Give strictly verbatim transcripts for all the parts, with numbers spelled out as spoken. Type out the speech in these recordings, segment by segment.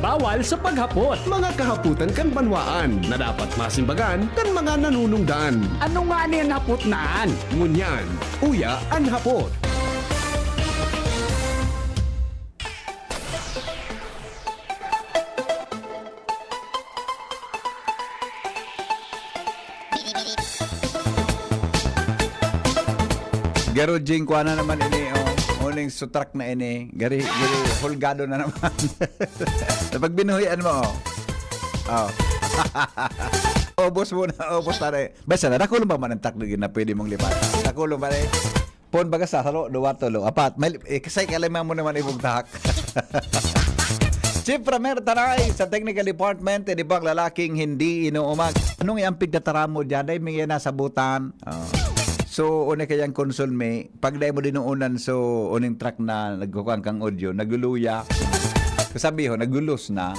Bawal sa paghapot. Mga kahapotan kan banwaan na dapat masimbagan kan mga nanunungdan. Ano nga ni an hapot na an? Ngunyan, uya an hapot. Garo jing kuha na naman ini, oh. Uning sutrak na ini. Gari, gari, hulgado na naman. Sa pagbinuhian mo, oh. Oh. Ubos mo na, ubos na rin. Basta na, dakulong ba man ang takdo yun na pwede mong lipatan? Dakulong ba rin? Pon baga sa saro, duwa, tolo, apat. May, eh, kasay kalima mo naman ibugtak. Chief Ramer Tanay sa Technical Department, eh, di ba ang lalaking hindi inuumag? Anong iyang pigtataramo dyan? Dahil may nasabutan. Oh. So, una kayang console me, pag dahil mo dinuunan, so, uning track na nagkukuhan kang audio, nagluluya. Kasabi ho, naglulos na.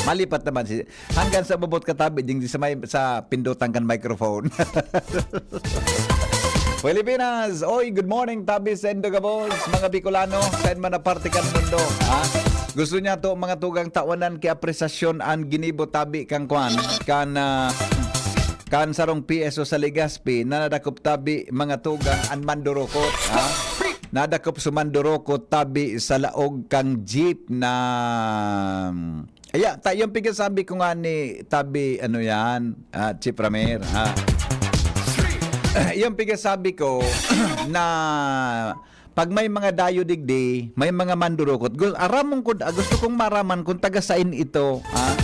Malipat naman si, hanggang sa umabot ka tabi, ding sa, may, sa pindutan kan microphone. Pilipinas! Oy, good morning, tabi sa Indo gabos, mga Bicolano, sa man na parte kan mundo, ha? Gusto niya to, mga tugang tawanan, kay apresasyon an ginibo tabi kan kwan, kan, ah, kan sarong P S O sa Legazpi, na nadakop tabi, mga tugang, an mandurukot, ha? Nadakop sa mandurukot tabi sa laog kang jeep na Aya, ta yung pigasabi ko nga ni tabi, ano yan, ah, Chief Ramer, ha? Yung pigasabi ko na pag may mga dayo digdi, may mga mandurukot. Gu-, aramon ko, ah, gusto kong maraman kung taga sain ito, ha?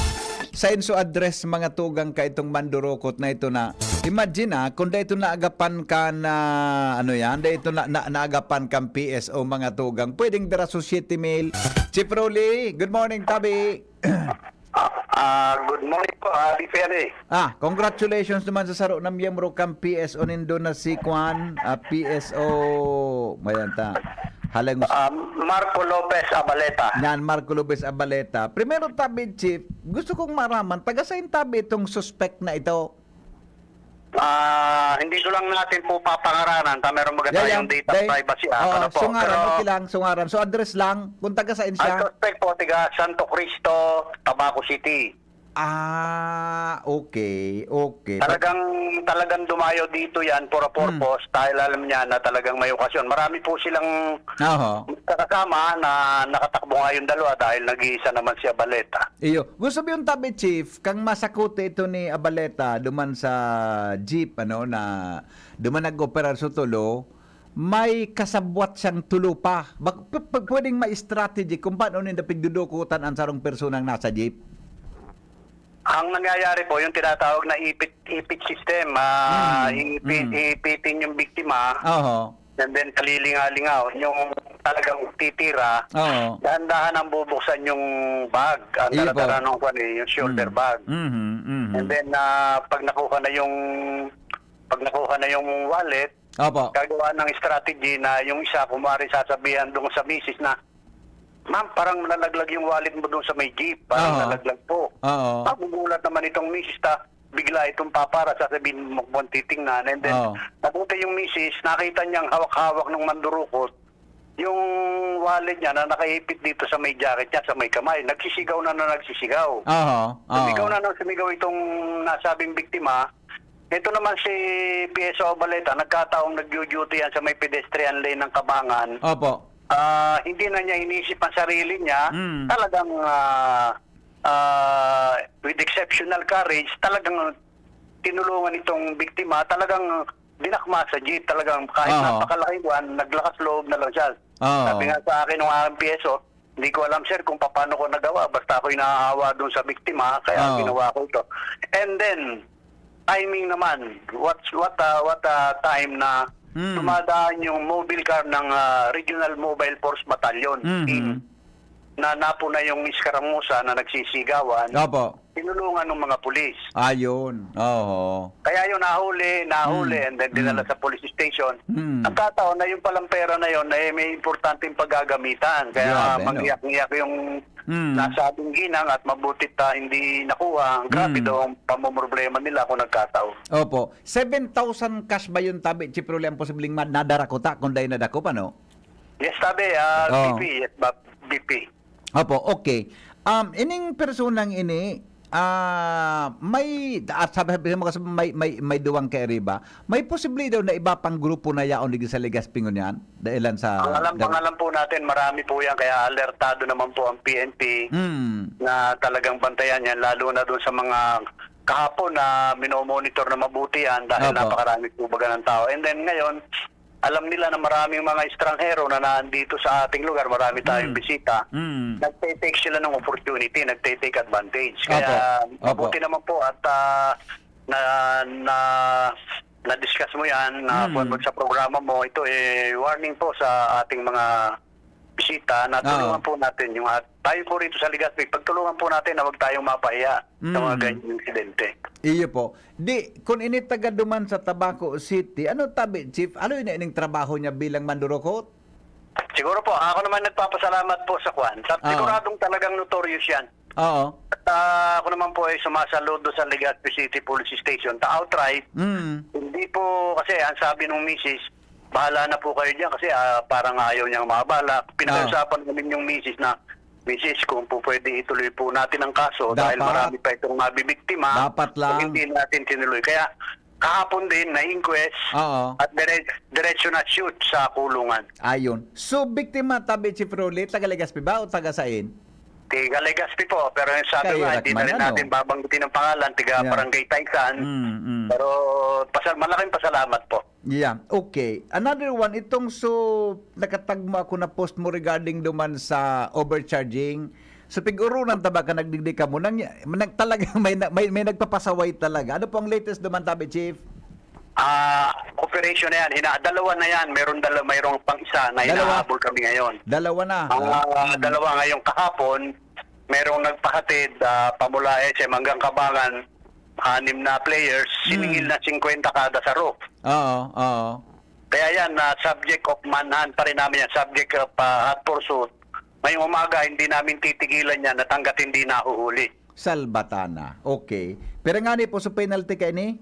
Sain so address mga tugang ka itong mandurukot na ito na. Imagine, ah, kung da ito naagapan ka na, ano yan, da ito na, na, naagapan kang P S O mga tugang. Pwedeng dara sa City Mail. Chief Rolly, good morning, tabi. Ah, ah, good morning po, ah, D P R A. Ah, congratulations naman sa saro na miyembro kan P S O nindo na si Kwan, ah, P S O, mayan ta. Halang Ah, Marco Lopez Abaleta. Yan, Marco Lopez Abaleta. Primero, tabi, Chief, gusto kong maraman, taga sain tabi itong suspect na ito? Ah, hindi ko lang natin po papangaranan, ta meron mga Yeah, tayong yeah. data Dahil, privacy, ah, oo, ano po. Sungaran, Pero okay lang, sungaran. So, address lang, kung taga saan ang siya? Suspect po, tiga Santo Cristo, Tabaco City. Ah, okay, okay. But Talagang, talagang dumayo dito yan for a Hmm. purpose dahil alam niya na talagang may okasyon. Marami po silang Oho. kakasama na nakatakbo nga yung dalawa dahil nag-iisa naman si Abaleta. Iyo. Gusto mo yung tabi, Chief, kang masakote ito ni Abaleta duman sa jeep, ano, na duman nag-operar sa tulo, may kasabwat siyang tulo pa. Bak-, p-, p-, pwedeng may strategy kung paano ninda pigdudukutan ang sarong personang nasa jeep. Ang nangyayari po, yung tinatawag na ipit, ipit system, ah, Mm, ipit, mm. ipitin yung biktima, Oho. and then kalilingaw-lingaw, yung talagang titira, Oo. dahan-dahan ang bubuksan yung bag, ang Iyo po. dala-dala ng kwan eh, yung shoulder Mm. bag. Mhm, mhm. And then, ah, pag nakuha na yung, pag nakuha na yung wallet, Opo. gagawa ng strategy na yung isa, kumari sasabihan doon sa misis na, "Ma'am, parang nalaglag yung wallet mo doon sa may jeep. Parang Oo. nalaglag po." Oo. Magugulat naman itong misis ta, bigla itong papara, sasabihin mo kung titingnan. And then, Oo. mabuti yung misis, nakita niyang hawak-hawak ng mandurukot yung wallet niya na nakaipit dito sa may jacket niya, sa may kamay. Nagsisigaw na, na nagsisigaw. Oho, oo. Sumigaw na nang sumigaw itong nasabing biktima. Ito naman si P S O Baleta, nagkataong nagjo-duty yan sa may pedestrian lane ng Kabangan. Opo. Ah, hindi na niya inisip ang sarili niya. Mm. Talagang, ah, ah, with exceptional courage, talagang tinulungan itong biktima, talagang dinakma sa jeep, talagang kahit Aha. napakalaking kwan, naglakas loob na lang siya. Oo. Sabi nga sa akin ng aking P S O, "Hindi ko alam, sir, kung paano ko nagawa, basta ako'y naaawa dun sa biktima, kaya Oo. ginawa ko ito." And then, timing naman, what, what, ah, what, ah, time na Mm. dumadaan yung mobile car ng, ah, Regional Mobile Force Battalion Mhm. team na napuna yung eskaramusa na nagsisigawan. Opo. Tinulungan ng mga pulis. Ayun. Oho. Kaya yung nahuli, nahuli, Hmm. and then dinala Hmm. sa police station. Hmm. Ang kataon na yung palang pera na yun ay may importanteng paggagamitan. Kaya Grabe, no? mangiyak-ngiyak yung Hmm. nasabing ginang at mabutit, ah, hindi nakuha. Ang grabe Hmm. daw ang pamomroblema nila kung nagkataon. Opo. Seven thousand cash ba yun, tabi, Chief Rolly, ang posibleng mad-, nadara ko ta kung dahil nadakop, ano? Yes, tabi, ah, Oh. B P, yes, ba, B P. Opo, okay. Um, ining personang ini, ah, may, at sabi, sabi mo kasi may, may, may duwang kairiba, may posible daw na iba pang grupo na yaon digdi sa Legazpi ngunyan? Dahilan sa Ang alam, ang alam po natin, marami po yan, kaya alertado naman po ang P N P Mm. na talagang bantayan yan, lalo na doon sa mga kahapon na minomonitor na mabuti yan dahil Opo. napakarami po baga ng tao. And then ngayon, alam nila na maraming mga estranghero na nandito sa ating lugar, marami tayong Mm. bisita. Mm. Nagte-take sila ng opportunity, nagte-take advantage. Kaya Opo. Opo. mabuti naman po at, ah, na, na, na-discuss mo yan, na Mm. kung sa programa mo, ito eh, warning po sa ating mga bisita na Oo. tulungan po natin yung at tayo po rito sa Legazpi, pagtulungan po natin na huwag tayong mapahiya sa mga Mm. ganyang insidente. Iyo po. Di, kun ini taga duman sa Tabaco City, ano tabi, Chief? Ano yun ining trabaho niya bilang mandurukot? Siguro po, ako naman nagpapasalamat po sa kwan. Sa, Oo. siguradong talagang notorious yan. Oo. At, ah, ako naman po ay sumasaludo sa Legazpi City Police Station. Ta outright, Mm. hindi po, kasi ang sabi ng misis, "Bahala na po kayo dyan," kasi, ah, parang ayaw niyang maabala. Pinag-uusapan Oo. namin yung misis na, "Misis, kung po pwede ituloy po natin ang kaso dahil Dapat. marami pa itong mabibiktima, Dapat lang. hindi natin tinuloy." Kaya kahapon din, na-inquest Oo. at dire-, diretso na shoot sa kulungan. Ayun. So, biktima tabi, Chief Rolly, taga Legazpi ba o taga sain? Tiga Legazpi po, pero yung sabi Kaya nga, hindi na man, rin ano? natin babanggitin ang pangalan, tiga Yeah. Barangay Taysan. Mm, mm. Pero pasal-, malaking pasalamat po. Yeah, okay. Another one, itong so, nakatagmo ako na post mo regarding duman sa overcharging. So, pig-urunan ta ba ka nagdigdi ka mo? Nang, nag-, talaga may, na- may, may nagpapasaway talaga. Ano po ang latest duman, tabi, Chief? Ah, operation na yan. Hina-, dalawa na yan. Meron dala-, mayroong pang isa na Dalawa. hinahabol kami ngayon. Dalawa na. Ang, Ah, ah, hmm. dalawa ngayong kahapon, merong nagpahatid, ah, pamula S M hanggang Kabangan, anim na players, Hmm. siningil na singkwenta kada sa roof. Oo, oo. Kaya yan, ah, subject of manhunt pa rin namin yan, subject of, ah, hot pursuit. Ngayong umaga, hindi namin titigilan yan at hanggat hindi nahuhuli. Salbatana. Okay. Pero nga ni po, so penalty kaini?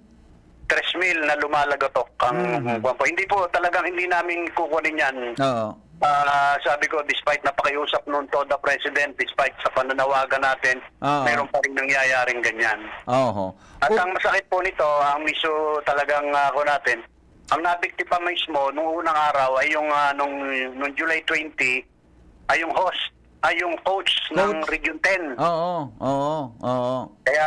Tres mil na lumalagotok ang Mm. kwan po. Hindi po, talagang hindi namin kukunin yan. Oo. Ah, sabi ko, despite na pakiusap noon to the president, despite sa pananawagan natin, Oo. meron pa rin nangyayaring ganyan. Oho. At O- ang masakit po nito, ang miso talagang, ah, ako natin, ang nabiktima mismo nung unang araw ay yung, ah, nung, nung July twenty, ay yung host, ay yung coach ng Coach. Region ten. Oo, oo, oo. Kaya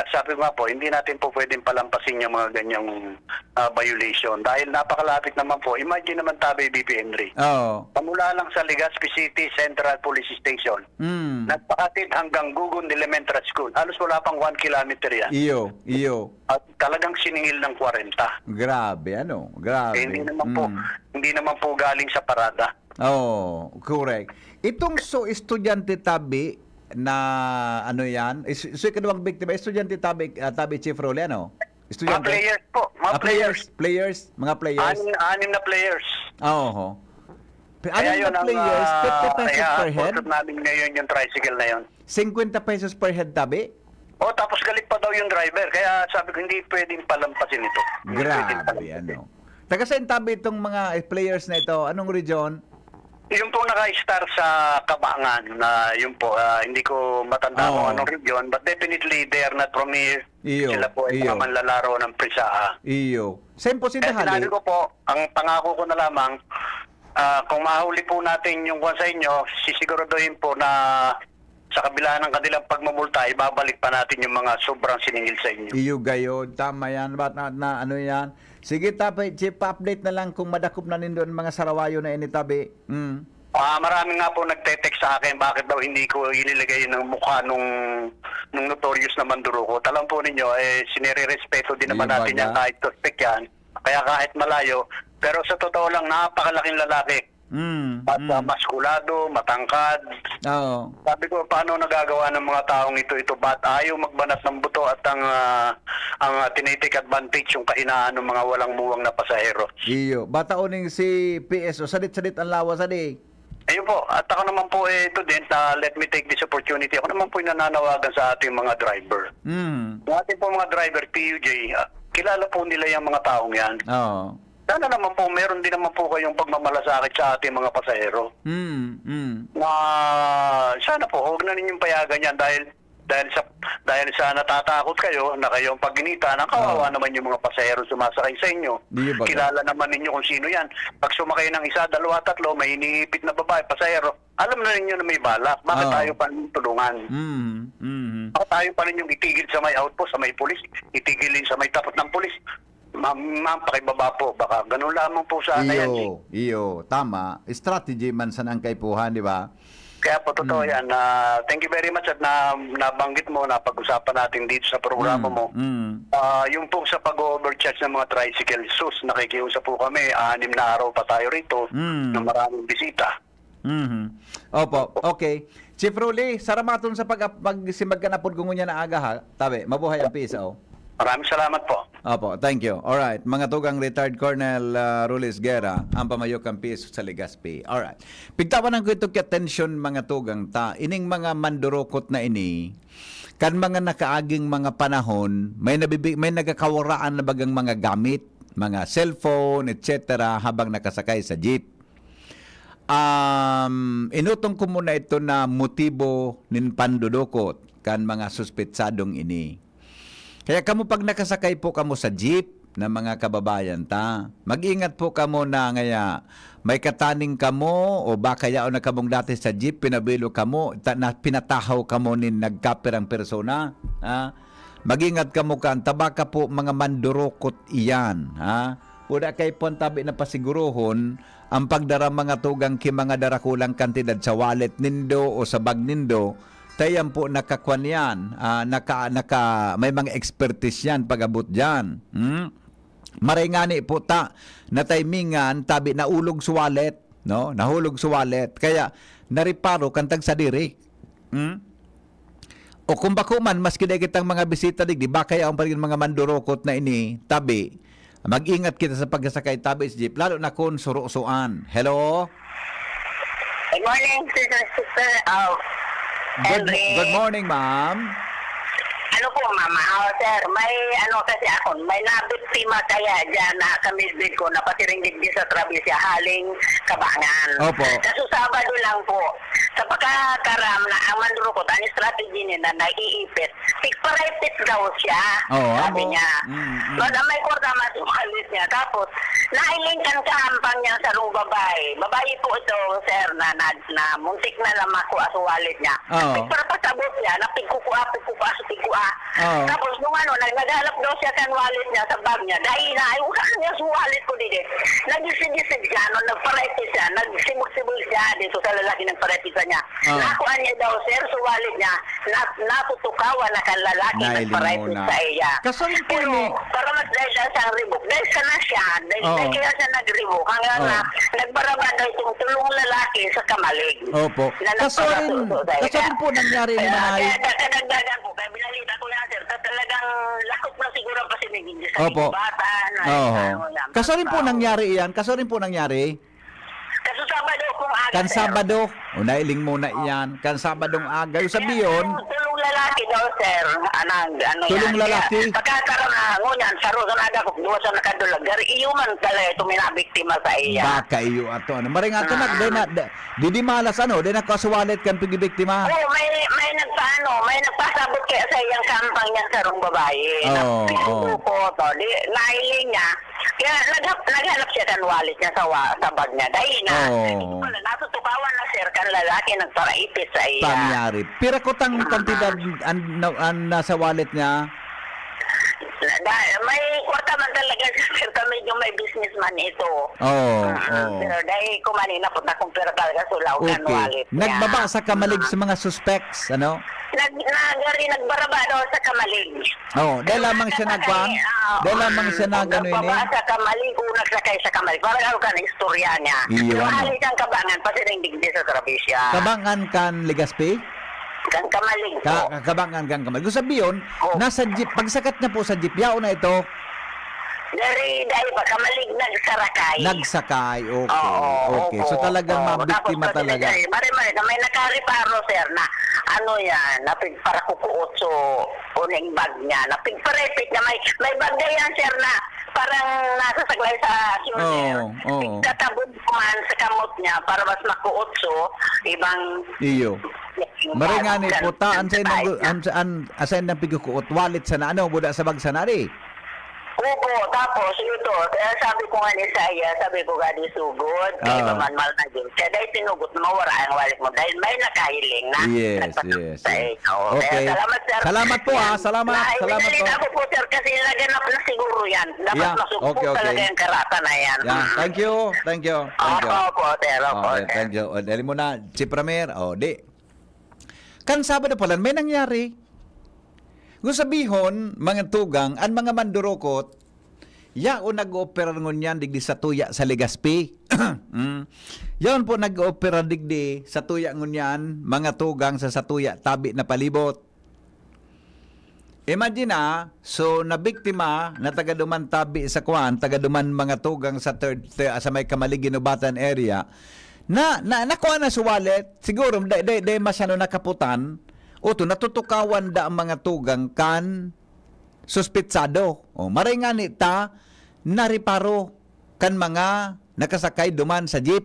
sabi ko nga po, hindi natin po pwedeng palampasin yung mga ganyang, ah, violation. Dahil napakalapit naman po. Imagine naman tabi, B P Henry. Oo. Pamula lang sa Legazpi City Central Police Station, Mm. nagpahatid hanggang Gugon Elementary School. Halos wala pang one kilometer yan. Iyo, iyo. At talagang siningil ng kwarenta. Grabe, ano? Grabe. Eh, hindi naman po, Mm. hindi naman po galing sa parada. Oo, correct. Itong so estudyante tabi na ano yan, is, so ikaduhang biktima, estudyante tabi, ah, tabi Chief Rolly, ano? Mga Estudyante? players po, mga Ah, players. players, players, mga players. Anim, anim na players. Ah, oho. Pe-, Kaya anim na yun ang, players, ah, fifty pesos per head? Ipupulot namin ngayon yung tricycle na yun. Singkwenta pesos per head tabi? Oh, tapos galit pa daw yung driver. Kaya sabi ko, hindi pwedeng palampasin ito. Hindi pwedeng Grabe, palampasin. ano. Taga saan tabi itong mga players na ito? Anong region? Yung pong naka-star sa Kabangan, na yun po, ah, hindi ko matanda kung Oo. anong region, but definitely they are not from here. Iyo, Sila po ay iyo. mga manlalaro ng Prisaa. Iyo. Saan po si Kaya Dahali? sinabi ko po, ang pangako ko na lamang, ah, kung mahuli po natin yung kwan sa inyo, sisiguraduhin po na sa kabila ng kanilang pagmumulta, ibabalik pa natin yung mga sobrang siningil sa inyo. Iyo gayon, tama yan. Ba't na, na ano yan? Sige, Tabi, Chief, pa-update na lang kung madakop na nindo ang mga sarawayo na ini, Tabi. Mm. Ah, marami nga po nagte-text sa akin, bakit daw hindi ko inilagay ng mukha nung, nung notorious na mandurukot. Alam po ninyo, eh, sinirerespeto din naman Iba natin yan, nga. kahit suspek yan, kaya kahit malayo. Pero sa totoo lang, napakalaking lalaki. Mm, At, ah, mm. maskulado, matangkad. Oo. Sabi ko, "Paano nagagawa ng mga taong ito, ito? Ba't ayaw magbanat ng buto at ang, ah, ang, ah, tinitake advantage yung kahinaan ng mga walang muwang na pasahero?" Iyo. Bata uning si P S O, sadit-sadit ang lawas, adi. Ayun po. At ako naman po, eh, ito din, ah, let me take this opportunity. Ako naman po yung nananawagan sa ating mga driver. Mm. Ang ating po mga driver, P U J, ah, kilala po nila yung mga taong yan. Oo. Sana naman po, meron din naman po kayong pagmamalasakit sa ating mga pasahero. Mm, mm. Na sana po, huwag na ninyong payagan yan dahil, dahil sa, dahil sa natatakot kayo na kayo ang paginitan, ang kawawa Ah. naman yung mga pasahero sumasakay sa inyo. Di ba? Kilala naman ninyo kung sino yan. Pag sumakay ng isa, dalawa, tatlo, may iniipit na babae, pasahero, alam na ninyo na may balak. Bakit Oo. tayo pa ninyong tulungan? Mhm, mhm. Bakit tayo pa ninyong itigil sa may outpost, sa may pulis? Itigil din sa may tapat ng pulis? Ma'am, ma'am, pakibaba po. Baka ganun lamang po sana yan, eh. Iyo, iyo. Tama. Strategy man sana ang kaipuhan, di ba? Kaya po, totoo Mm. yan. Ah, thank you very much at na, nabanggit mo, napag-usapan natin dito sa programa Mm, mo. mm. Ah, yung po sa pag-overcharge ng mga tricycle, sus, nakikiusap po kami. Anim na araw pa tayo rito Mm. na maraming bisita. Mhm. Opo, okay. Chief Rolly, saramaton sa pag-, pagsimbag kan apod ko ngunyan na aga, ha? Tabi, mabuhay ang P S O. Maraming salamat po. Opo, thank you. Alright, mga tugang, retired Colonel, ah, Rolly Esguerra, ang pamayo kan P S O sa Legazpi. Alright. Pigtawanan ko ito ki atensyon, mga tugang ta. Ining mga mandurukot na ini, kan mga nakaaging mga panahon, may nabibi-, may nagakawaraan na bagang mga gamit, mga cellphone, et cetera, habang nakasakay sa jeep. Um, inutong ko muna ito na motibo nin pandudukot kan mga suspetsadong ini. Kaya kamo, pag nakasakay po kamo sa jeep na mga kababayan ta, mag-ingat po kamo na ngaya may kataning kamo o baka yaon na kamong dati sa jeep, pinabilo kamo, ta-, na pinatahaw kamo nin nagkapirang persona, ha? Mag-ingat kamo kan, ta baka po mga mandurukot iyan, ha? Uda kay puwan tabi na pasigurohon, ang pagdara mga tugang ki mga darakulang kantidad sa wallet nindo o sa bag nindo, ta iyan po nakakwan yan, ah, naka-, naka-, may mga expertise yan pag-abot diyan. Hmm? Maray ngani po ta, natimingan, tabi naulog sa wallet, no? Nahulog sa wallet. Kaya, nariparo kan tagsadiri. Hmm? O kung bako man, maski dai kitang mga bisita digdi, baka yaon pa rin mga mandurukot na ini, tabi. Mag-ingat kita sa pagsasakay tabi sa jeep, lalo na kun surusuan. Hello? Good morning, sir, sister. Ah, Good, Henry. Good morning, ma'am. Ano po, mama? Ah, sir, may ano kasi ako, may nabiktima kaya dyan na kamilbid ko, napasiringgit din sa Travicia, haling Kabangan. Opo. Kaso Sabado lang po, sa pagkakaram na ang mandurukot, ang strategy nila, naiipit. Tigparaypit daw siya, Oo, sabi amo. niya. Mm, mm. Baga may kwarta mas wallet niya. Tapos, nailing kan kaampang niya sarong babae. Babae po ito, sir, na, na, na muntik na lang makuha sa wallet niya. Oo. Tigparapasabot niya, na pigkukua, pigkukua, sa pigkua. Oo. Tapos, nung ano, nag-, naghanap daw siya kan wallet niya sa bag niya. Dai na, "Ay, wala na niya sa wallet ko, didi." Nagsigisig siya, no, nagparaypit siya, nagsibog-sibog siya dito sa lalaki, nagparaypit sa niya. Oo. Nakuha niya daw, sir, sa wallet niya, na, natutukawan na kan lalaki, Nailing nagparaypit muna. sa iya. Kaso rin po Pero, ini- para mas dahil siya sa ribok, dahil siya na siya, dahil, Oo. dahil kaya siya nagribok, hanggang Oo. na nagbaraba daw itong tulong lalaki sa kamalig. Opo. Na Kaso rin, nagpapasuso sa kaso iya. rin po nangyari ni Kaya, Manay. kaya kadagdagan po, kaya binalita ko yan, sir, sa talagang lakot na siguro ang pasinigin niya sa Opo. bata, na Oo. ano yan, Kaso rin po basta nangyari iyan, kaso rin po nangyari. Kaso Sabado kung aga, Kan sir. Sabado. O, nailing mo na Ah. iyan. Kan Sabadong aga. Yung Kaya sabiyon, yung tulong lalaki daw, sir, anang, ano Tulong yan. Kaya lalaki? pagkakaroon na, ngunyan, sa Rosa na ako, duwa sa nakadulag. Gari, iyo man talaga itong minabiktima sa iya. Baka iyo ato, ano. Maring ato na, Ah. di na, di, di malas, ano, di na kasuwalit kan pigibiktima. Oo, may, may nagpaano, may nagpasabot kaya sa iyang kampang niya sa rong babae. Na Oo, oo. pinupukot, oh, di, nailing niya. Kaya naghap-, naghanap siya kan wallet niya sa wa-, sa bag niya. Dahil na, Oo. ito pala, natutukawan na, sir, kan lalaki nagparaipit sa iya. Pangyari. Pira ko tang Ah. kantidad an, na, an nasa wallet niya? Na, da-, may kwarta man talaga siya, sir, kami yung may business man ito. Oo, Ah, oo. Pero dahil kumani na po na kung pira talaga sulaw kan Okay. wallet niya. Nagbaba sa kamalig Ah. sa mga suspects, ano? Nag-, nagari, nagbaraba daw sa kamalig. Oo, dahil lamang siya Nagsakay, nagkuhan? oo. Dahil lamang siya nag-ano Nagbaba ini? sa kamalig, unang sakay sa kamalig. Parang ano ka na istorya niya. Iyo, Pero ano? hali siyang Kabangan, pasiring digdi sa Travicia. Kabangan kan Legazpi? Kan kamalig Ka-, po. Kabangan kan kamalig. Kung sabiyon, Oo. nasa jeep, pagsakat niya po sa jeep, yaon na ito? Dari, dahil pa, kamalig nagsakay. Nagsakay, okay. Oo, Okay. So, oo. talagang Oo, mabiktima tapos kasi talaga. may, mare-mare na may nakareparo, sir, na ano yan, na pig-, para kukuot so, uning bag niya, na pigparepit na may, may bag na yan, sir, na parang nasasaklay sa shoulder. Oo, oo. Nagtatabon man sa kamot niya para mas makuot so ibang Iyo. Maray nga ni, puta, ansay nang, an, an, asay nang pigkukuot? Wallet sana, ano, buda sa bag sana, di? Oo, tapos, ito, kaya sabi ko nga ni Saya, sabi ko, "Gadi sugod, kaya Ah. ba man mal na din?" Kaya dahil sinugot mo, wala ang wallet mo, dahil may nakahiling na Yes, nagpasok yes, sa yes. Ikaw. Kaya Okay. salamat, sir. Salamat po, ah. Yan. Salamat, Na, salamat po. Ako po, sir, kasi naganap na siguro yan. Dapat Yeah. masugpok Okay, okay. talaga yung karata na yan. Yeah. Mm. Thank you. Thank you. Thank you. Opo, opo, sir. Opo, Okay, sir. thank you. O, dali mo na, si Pramer. O, di. Kan Sabado pa lang, may nangyari. Kung sabihon, mga tugang, ang mga mandurukot, yaon nag-ooperar ngunyan digdi sa tuya sa Legazpi. Mm. Yaon po nag-ooperar digdi sa tuya ngunyan, mga tugang sa, sa tuya, tabi na palibot. Imagine, ah, so nabiktima na taga duman tabi sa kuan, taga duman mga tugang sa third, te-, sa may Kamalig, Guinobatan area, na, na, nakuha na sa wallet, siguro, dai, dai, dai masyado nakaputan, o to, natutukawan da ang mga tugang kan suspitsado. O, maray nga ni ta, nariparo kan mga nakasakay duman sa jeep.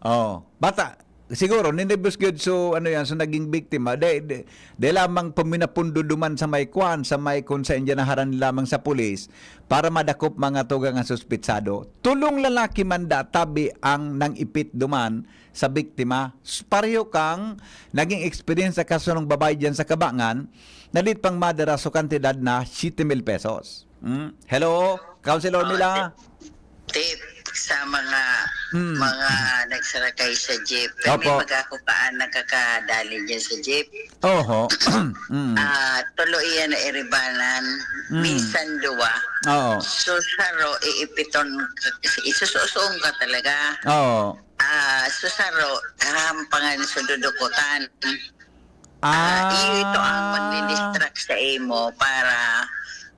Oh, bata, siguro, ninibus gyud so, ano yan, so naging biktima. Dai, dai, dai lamang paminapundo duman sa may kwan, sa may kung sa Indian naharan lamang sa pulis para madakop mga tugang ang suspitsado. Tulong lalaki man da tabi ang nang-ipit duman sa biktima. S-, pareho kang naging experience sa kaso ng babae dyan sa Kabangan, na dit pang madara so kantidad na siyete mil pesos. Hmm? Hello, Councilor Oh, Mila? tip, tip sa mga, Hmm. mga nagsarakay sa jeep. Kami Opo. mag-ako kaan nakakadali dyan sa jeep. Oho. Mm. Ah, tulo iyan na iribanan, Mm. minsan duwa. Oo. So, saro, iipiton ka, isususuong ka talaga. Oo. Ah, so, saro, hahampangan sa dudukutan. Ah, Ah. iyo ito ang magdi-distract sa imo para,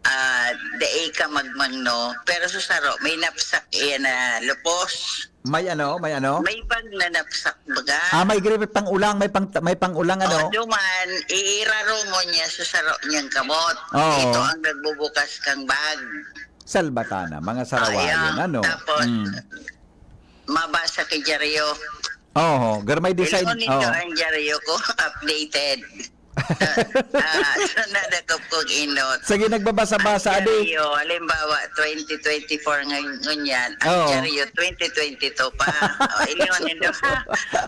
ah, dai ka magmangno. Pero sa saro, may napsak iyan na lupos. May ano, may ano? May bag na napsak baga. Ah, may gri-, may pang-ulang, may pang-, may pang-ulang, ano? O, duman, iiraro mo niya sa saro niyang kamot. Oo. Ito ang nagbubukas kang bag. Salbatana, mga sarawayon, Ayan. ano? Tapos, Mm. mabasa kay dyaryo. Oho, garmay design. Ilon ninyo Oh. ang dyaryo ko, updated. Ah, ah, so nadakop kong inot. Sige, nagbabasa-basa, Ang adi. dyaryo, halimbawa, twenty twenty-four ngay-, ngunyan. Ang Oo. dyaryo, twenty twenty-two pa. O, ilon ninyo.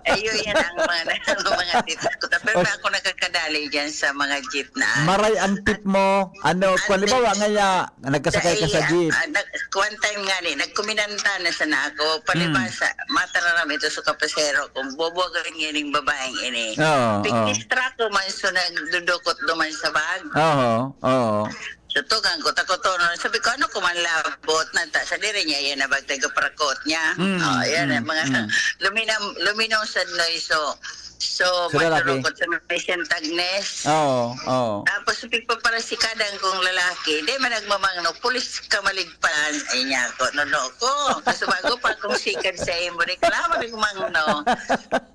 Ayun, yan ang mga, mga tip ko. Pero O, ako nakakadali dyan sa mga jeep na. Maray ang tip mo. Ano, Ang kung halimbawa, tip. ngaya, Nagkasakay ka Dai, sa jeep. ah, nag-, one time nga ni, nagkuminanta na sana ako, Hmm. palibasa, matararam ito sa kapasero kung bubuwagan niya ning babaeng ini. Oo, oo. Pigdistract ko man, so nagdudukot duman sa bag. Oo, oo. So, tugang ko, takotonon. Sabi ko, "Ano ko man labot na ta?" Sa diri niya, yan na bag tagaparakot niya. Hmm, Oh, yan hmm, ang mga hmm. luminam-, luminong sa noy. So, So, Sa lalaki? mandurukot sa may Saint Agnes. Oo, oo. Tapos, pigpaparasikadan kong lalaki, di man nagmamangno, pulis ka maligparan. Ay niya ako, nono ko. Kasi bago pa akong sikad sa imo, di ka naman nagmangno.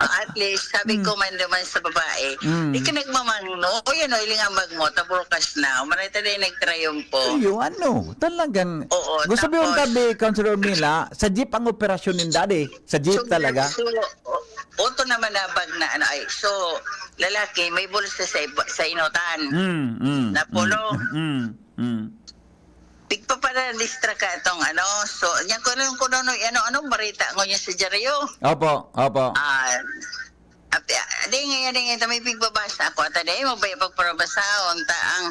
At least, sabi Hmm. ko man naman sa babae, Hmm. di ka nagmamangno. O yan o, iling ambag mo, taburkas na. Umanay tayo nagtrayumpo. Iyo, ano? Talagang, Oo, gusto mo yung tapos tabi, Councilor Mila, sa jeep ang operasyon ni Daddy? Sa jeep So, talaga? so, o-, oto naman na bag na ano, ay, so, lalaki, may bulsa sa iba, sa inutan. Mm, mm, Na puno. mm, mm, mm. Pigpapadistra ka itong ano, so, yan ko nung kuno, no, ano, anong barita ngo niya sa dyaryo? Opo, opo. Ah, api-, ah, di nga, di nga, may pigbabasa ako, ata di mo ba yung pagparabasahon, ta, ang,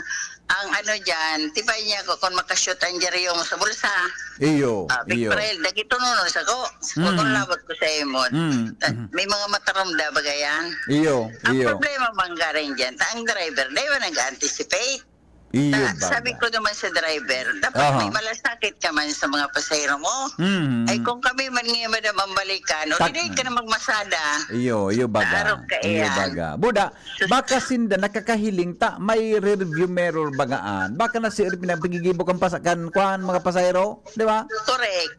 ang ano dyan, tipay niya ko kung makashoot ang dyaryo mo sa bulsa. Iyo, Ah, Big iyo. Friend, dagito no, no, sa ko. Kung Mm. labot ko sa imo, Mm, ta, mm. may mga mataramda ba yan? Iyo, Ang iyo. problema man garing dyan, ta, ang driver, di ba nag-anticipate? Iyo Ta, baga. sabi ko naman sa driver, dapat Aha. may malasakit ka man sa mga pasahero mo. Mm. Ay, kung kami man ngayon, madam, ang balikan, o Tak- di ka na magmasada. Iyo, iyo baga. Araw ka Iyo iyan. baga. Buda, Sus- baka sinda nakakahiling ta, may rearview mirror bagaan. Baka na si pinagpigigibo kang pasa-, kan, kwan, mga pasahero, di ba? Correct.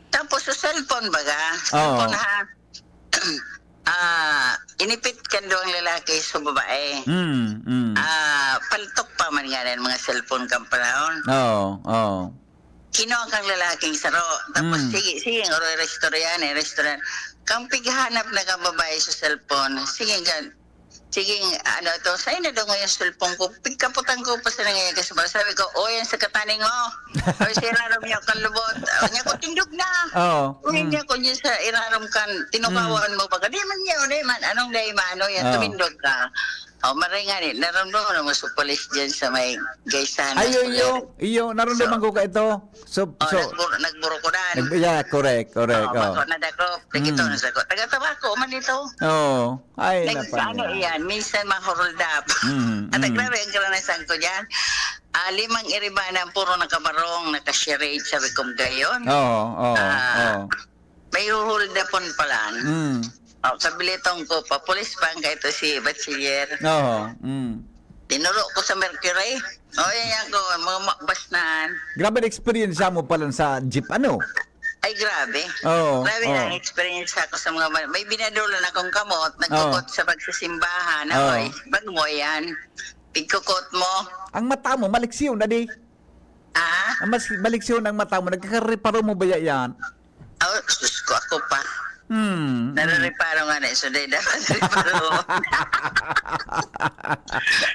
Tapos sa cellphone baga, Oo. cellphone ha. Ah, inipit kan duwang lalaki sa babae. Mm, mm. Ah, paltok pa man nga ang mga cellphone kan panahon. Oo, oo. Kinuha kang lalaking saro. Tapos, Mm. sige, sige, ang oray istorya na, istorya. Kang pighanap na kang babae sa cellphone. Sige, gan-, sige, ano to, sa'yo na daw ngayon cellphone ko. Pigkaputan ko pa sa nangyayari sa babae. Sabi ko, "O, yan sa kataning mo." O, sa irarom niya kan lubot. O, niya ko, "Tindog na." Oo. Uy, Mm. niya ko niya sa irarom kan, tinukawan Mm. mo ba? Di man niya, di man. Anong di man? Ano yan? Oo. Tumindog ka. O, maray nga ni, naramdaman mo sa pulis dyan sa may Gaysanas, Ay, iyo, iyo, Pagari. iyo, naramdaman So, ko ka ito. So, o, so, nagbur-, nagburukudan. Nag-, yeah, correct, correct, O, oh. bako na dakop. Nagito Mm. na sa ko. Taga Tabaco man ito. Oo. Ay, Nag-, napangya. ano iyan, minsan ma-hold up. Mm, At mm. grabe ang karanasan ko dyan. Ah, limang iribanan, puro nakabarong, naka-charade, sabi kong gayon. Oo, oo, Ah, oo. may huhuldapon pala. Mm. O, kabilitong ko pa. Pulis pa ang kaito si Bachiller. Oo, mm. Tinuro ko sa Mercury. O, yan, yan ko, mga makbas na. Grabe na eksperyensya mo pala sa jeep, ano? Ay, grabe. Oo, Grabe oo. na ang experience ko sa mga ma-, may binadulan akong kamot, Oo. nagkukot sa pagsisimbahan. Oo. Oy, bag mo yan. Pigkukot mo. Ang mata mo, maliksyon na di. Ah? Ang mas, maliksyon ang mata mo, nagkakareparo mo ba yan? Oh, sus ko, ako pa. Hmm, hmm. Narareparo nga na, so, dahil dapat reparo.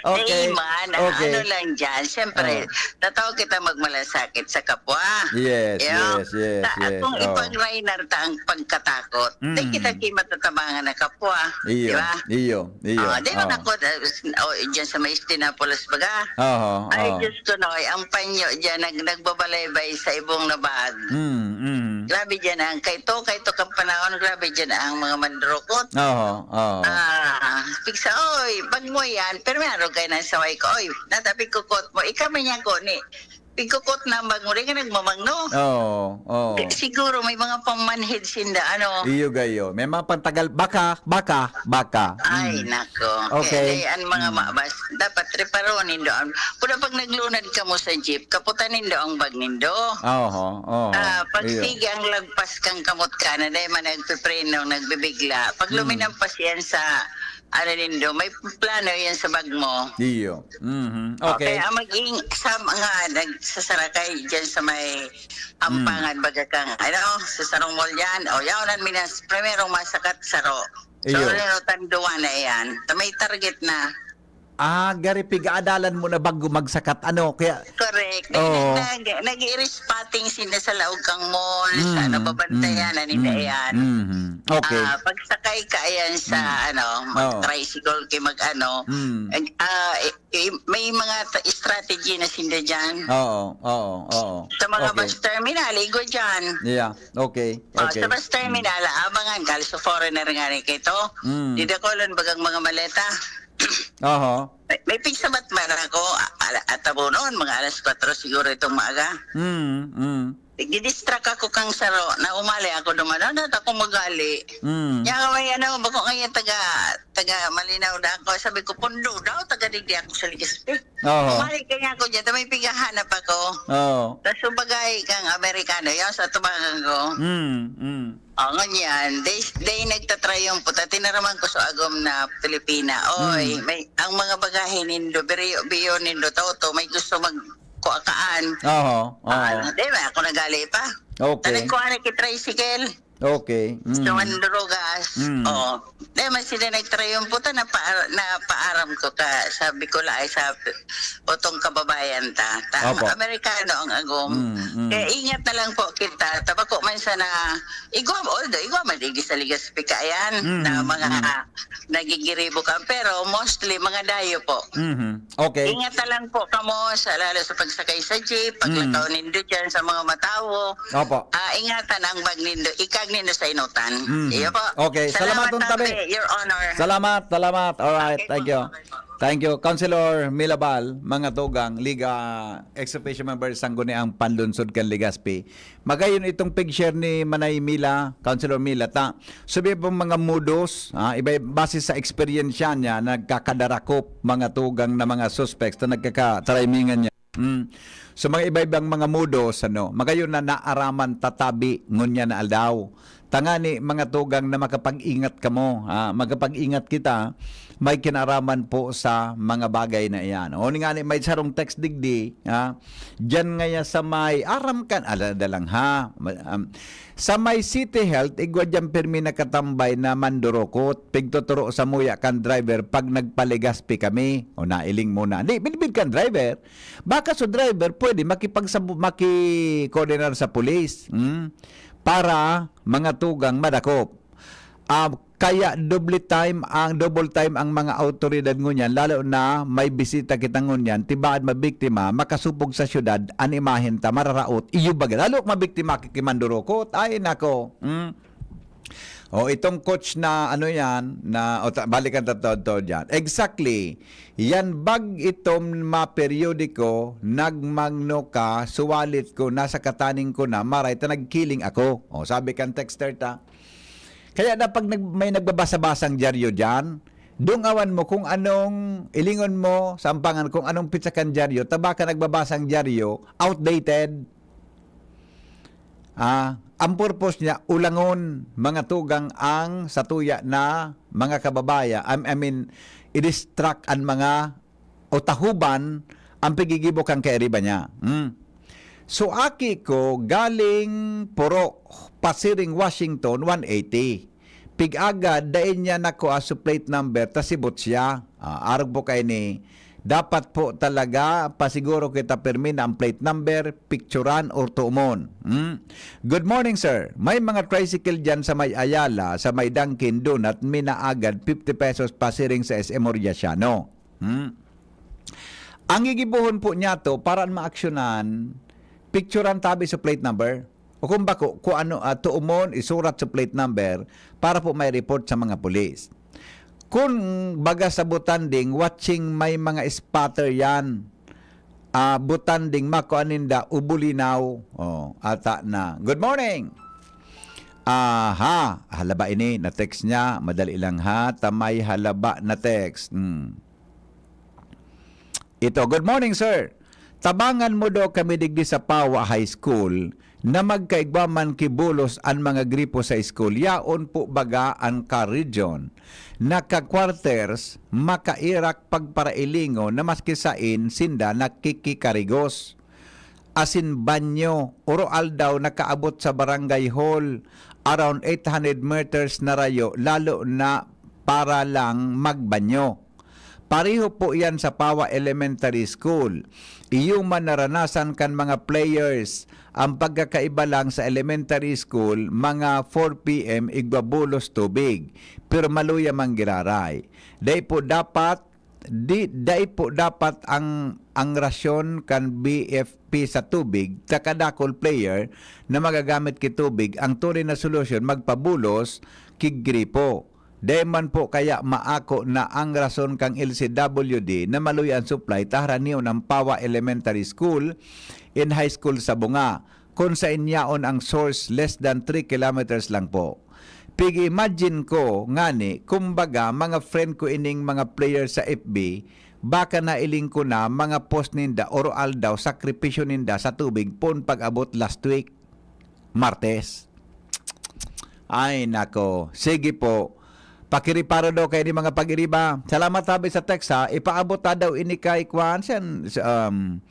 Okay. Eh, man, ang Okay. ano lang dyan, siyempre, Oh. tataw kita magmalasakit sa kapwa. Yes, Yo, yes, yes, ta-, yes. kung Oh. ipag-Reinhard ta ang pagkatakot, di Mm. kita ki matatabangan na kapwa. Iyo, Di ba? iyo, iyo. Oh, di ba Oh. ako, uh, s-, oh, dyan sa may Stinapolis baga? Oho, Ay, oo. Diyos ko, Noy, ang panyo dyan, nag-, nagbabalaybay sa ibong na bag. Mm, mm. Grabe dyan ang kaito, kaito kang panahon, grabe dyan ang mga mandurukot. Oho, oo. Ah, pigsa, oy, bag mo yan, pero may araw kayo nang saway ko, oy, natabi ko kot mo, ikaw man yan ko ni, pigkukot na ang bag mo, di ka nagmamangno. Oo, oo. Siguro may mga pangmanhid sinda, ano? Iyo gayo. May mga pantagal, baka, baka, baka. Ay, Mm. nako. Okay. Kaya ang mga Mm. mabas, dapat reparon nindo. Ang, pula pag naglunad ka mo sa jeep, kaputan nindo ang bag nindo. Oho, oho. Ah, pag Iyo. sige ang lagpas kang kamot ka, na dahil man nagpipreno, nagbibigla, pag Mm. luminampas yan sa, ano nindo, may plano yan sa bag mo. Iyo. Mhm. Okay. Okay, ang maging sa mga nagsasarakay dyan sa may Ampangan, Mm. baga kang, ano, sa sarong mall yan. O, yaon ang minas, primerong masakat, saro. So, Iyo. ano, tanduan na yan. Ta may target na. Ah, gari pig-aadalan mo na bago magsakat, ano, kaya Correct. Oo. Nag-, nag-, nag-i-spotting sila sa laog kang mall, sa Mm, nababantayan, mm, na nila mm, yan. mhm. Okay. Ah, pagsakay ka, ayan, sa, Mm. ano, Oo. mag-tricycle, kay mag-ano, Mm. and, ah, eh, eh, may mga ta-, strategy na sinda dyan. Oo, oo, oo. Sa mga Okay. bus terminal, igwa dyan. Yeah, okay, Oh, okay. sa bus terminal, Mm. abangan ka, sa foreigner nga rin kayo. Mm. Didakolon bagang mga maleta. Oho. May, may pigsabat man ako, a-, ala-, atabonon, mga alas kwatro siguro itong maaga. Mm, mm. Nagdi-distract ako kang saro, na umali ako duman, ano, ako magali. Mm. Nya, may ano, bako ngayon taga, taga Malinaw na ako. Sabi ko, "Pundo daw, taga digdi ako sa Legazpi." Oo. Umali kaya ako dyan, may pighahanap ako. Oo. Tas, sumbagay kang Amerikano, yan sa tubangan ko. Mm, mm. O, ngunyan, day, day nagtatrayon po, ta tinaraman ko sa agom na Pilipina. Oy, Mm. may, ang mga bagahe nindo, biyo-biyo nindo, toto, may gusto mag-, kuakaan. Oho, Ah, oho. di ba? Ako nagali pa. Okay. Tanay ko, ano, ki-tricycle. Okay, Sa mm. Mandurugas. Mm. Oo. Di, may sila nagtrayon po, ta, napa-, napaaram ko ka, sabi ko, laay sa otong kababayan ta. Ta, Opo. Amerikano ang agom. Mm, mm. Kaya ingat na lang po kita. Tabako man sana, igwa, although, igwa man, di sa Legazpi ka, ayan, Mm, na mga mm. nagigiribo ka. Pero mostly, mga dayo po. Mhm. Okay. Ingat na lang po kamo, sa, lalo sa pagsakay sa jeep, Mm. paglakaw nindo dyan sa mga matawo. Opo. Ah, ingatan ang bag nindo, ikag nindo sa inutan. Mhm. Iyo po. Okay. Salamat, Salamat, Tong Tabi. Tabi, Your Honor. Salamat, salamat. Alright, Okay thank po. you. Okay po. Thank you. Councilor Milabal, mga tugang, Liga, ex officio member, Sangguniang Panlunsod kan Legazpi. Magayon itong pig-share ni Manay Mila, Councilor Mila, ta. Sabi pong mga modus, ha, iba, base sa eksperyensya niya, nagkakadarakop mga tugang na mga suspects na nagkakatarimingan niya. Mm. So, mga iba-ibang mga modus, ano, magayon na naaraman tatabi ngunyan na aldaw. Tangani, mga tugang, na makapag-ingat kamo, ha? Makapag-ingat kita, may kinaraman po sa mga bagay na iyan. O, ni ngani, may sarong text digdi, ha? Diyan ngaya sa may, aram kan, ala, dalang, ha? Ma-, um, sa may City Health, igwa diyan pirmi nakatambay na mandurukot, pigtuturo sa muya kan driver pag nagpaligaspi kami. O, nailing muna. Di, binibid kan driver. Baka so driver, pwede makipagsabu-, maki-coordinate sa pulis. Hmm? Para, mga tugang, madakop. Ah, kaya doble time ang, double time ang mga awtoridad ngunyan, lalo na may bisita kita ngunyan, tibaad mabiktima, makasupog sa syudad, an imahen ta, mararaot, iyo baga. Lalo mabiktima, kikimandurukot. Ay, nako. Hmm? O, itong coach na ano yan, na, o, ta-, balikan ta to, to dyan. Exactly. Yan bag itom ma periodiko, nagmangno ka, suwalit ko, nasa kataning ko na, maray ta nagkiling ako. O, sabi kan texter ta. Kaya na pag nag-, may nagbabasa-basang dyaryo dyan, dungawan mo kung anong, ilingon mo sa ampangan kung anong pitsa kan dyaryo, taba ka nagbabasang dyaryo, outdated. Ah, ang purpose niya, ulangon, mga tugang, ang satuya na mga kababaya-, I, I mean, i-distract an mga o tahuban ang pigigibo kan kairiba niya. Hmm. So, aki ko galing Puro, pasiring Washington, one eighty. Pig-agad, dai niya nakua so plate number, ta sibot siya. Ah, arog po kaini, dapat po talaga pasiguro kita pirmi na ang plate number, picturan or tuomon. Hmm? Good morning, sir. May mga tricycle dyan sa may Ayala, sa may Dunkin Donut, minaagad fifty pesos pasiring sa S M Oriasiano. Hmm? Ang gigibohon po niya to, para maaksyonan, picturan tabi sa plate number. O kung bako, kung ano, ah, tuomon, isurat sa plate number para po may report sa mga pulis. Kung baga sa butanding, watching, may mga spotter yan. Ah, butanding, makua ninda, ubulinaw. Oh, ata na. Good morning! Aha, halaba ini, na-text niya. Madali lang ha, tamay halaba na text. Hmm. Ito, "Good morning, sir. Tabangan mo daw kami digdi sa Pawa High School na magkaigwa man ki bulos an mga gripo sa school. Yaon po baga an ka-region na ka-quarters makairak pagparailingon na maski sain sinda nakikikarigos. Asin banyo, oro-aldaw nakaabot sa barangay hall, around eight hundred meters na rayo, lalo na para lang magbanyo. Pareho po yan sa Pawa Elementary School. Iyo man naranasan kan mga players. Ang pagkakaiba lang sa elementary school, mga four P M igwa bulos tubig, pero maluya man giraray. Dai po dapat, di, dai po dapat ang, ang rasyon kan B F P sa tubig, ta kadakul player na magagamit ki tubig, ang tunay na solusyon, magpabulos ki gripo. Dai man po kaya maako na ang rason kan L C W D na maluya an supply ta haranion ang Pawa Elementary School and High School sa Bunga, kun sain yaon ang source less than three kilometers lang po. Pig-imagine ko ngani, kumbaga, mga friend ko ining mga player sa F B, baka nailing ko na mga post ninda, oro-aldaw, sakripisyo ninda sa tubig, poon pag-abot last week, Martes." Ay, nako. Sige po. Pakiriparo daw kayo ni mga pag-iriba. Salamat, sabi sa text, ha. Ipaabot ta daw ini kay Kwan, siyan, um,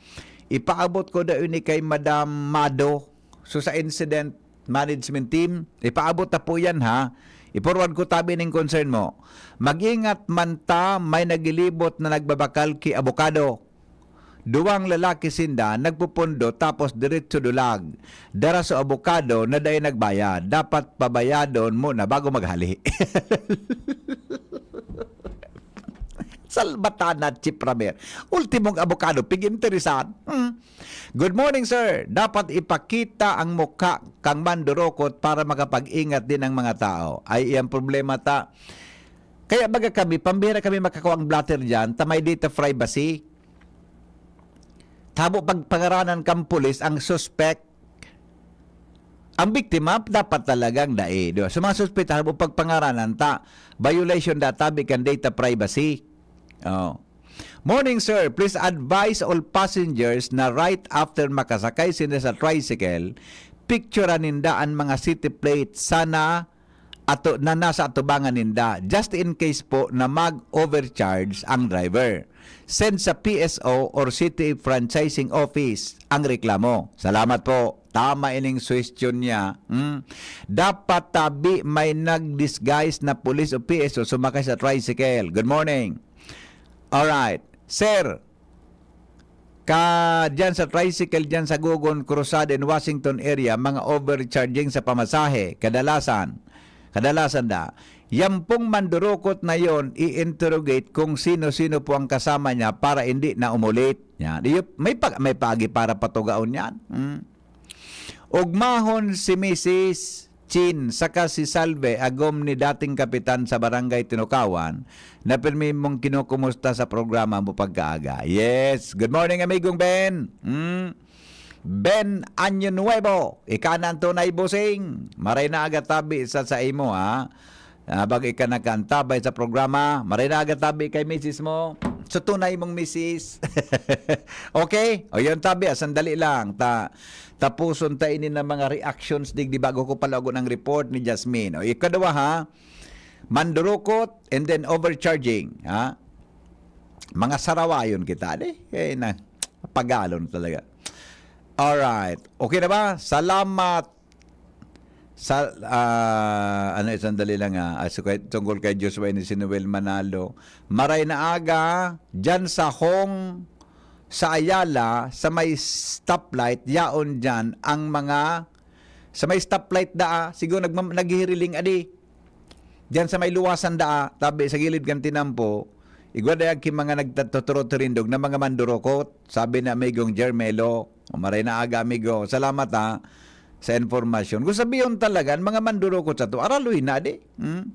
ipaabot ko daw ini kay Madam Mado. So, sa incident management team, ipaabot ta po yan, ha. I-forward ko tabi ning concern mo. Mag-ingat man ta, may nagilibot na nagbabakal ki abokado. Duwang lalaki sinda, nagpupundo tapos diretso dulag. Dara sa abokado na dai nagbayad. Dapat pabayadon muna bago maghali. Salbatana, Chief Ramer. Ultimong abokado, pig-interesan. Hmm. "Good morning, sir. Dapat ipakita ang mukha kang mandurukot para makapag-ingat din ang mga tao." Ay, iyang problema ta. Kaya baga kami, pambihira kami makakuha ang blotter dyan, ta may data privacy. Tabo pag pangaranan kang pulis ang suspect. Ang biktima, dapat talagang dai, di ba? So, mga suspect, tabo pag pangaranan ta, violation da tabi kan data privacy. Oh. "Morning, sir. Please advise all passengers na right after makasakay sila sa tricycle, picturean ninda ang mga city plate sana ato, na nasa atubangan ninda, just in case po na mag-overcharge ang driver. Send sa P S O or City Franchising Office ang reklamo. Salamat po. Tama ining suhestyon niya. Hmm? Dapat tabi may nag-disguise na pulis o P S O sumakay sa tricycle. Good morning. Alright. Sir, ka diyan sa tricycle diyan sa Gogon Cruzada in Washington area, mga overcharging sa pamasahe, kadalasan, kadalasan da, yan pong mandurukot na yon, i-interrogate kung sino-sino po ang kasama niya para hindi na umulit. Yan. Iyo, may pag-, may pagi para patugaon yan. Hmm. Ugmahon si Misis Chin saka si Salve, agom ni dating kapitan sa Barangay Tinukawan, na pirmi mong kinukumusta sa programa mo pagkaaga. Yes. Good morning, amigong Ben. Hmm? Ben Año Nuevo, ika na ang tunay, bossing. Maray na aga tabi sa, sa imo, ha? Ah, bag ika nakaantabay sa programa, maray na aga tabi kay misis mo. So, tunay mong misis. Okay? O, yun, tabi, ah, sandali lang. Ta, tapuson ta ini ng mga reactions, digdi, bago ko palagon ang report ni Jasmine. O, ikadwa, ha? Mandurukot and then overcharging, ha? Mga sarawayon kita, di? Eh, na, pagalon talaga. Alright. Okay na ba? Salamat. Sa, ah, ano, sandali lang, ah. Ah, so, kay, tungkol kay Joshua ni si Noel Manalo. Maray na aga, dyan sa Hong, sa Ayala, sa may stoplight, yaon dyan ang mga, sa may stoplight daa, siguro nagma-, naghihiriling, adi. Diyan sa may luwasan daa, tabi sa gilid kan tinampo, igwa dayag ki mga nagtatuturot-turindog na mga mandurukot, sabi ni amigong Jermelo. O, maray na aga, amigo. Salamat, ha, sa informasyon. Kung sabihon talaga, ang mga mandurukot sa to, araloy na, di? Hmm?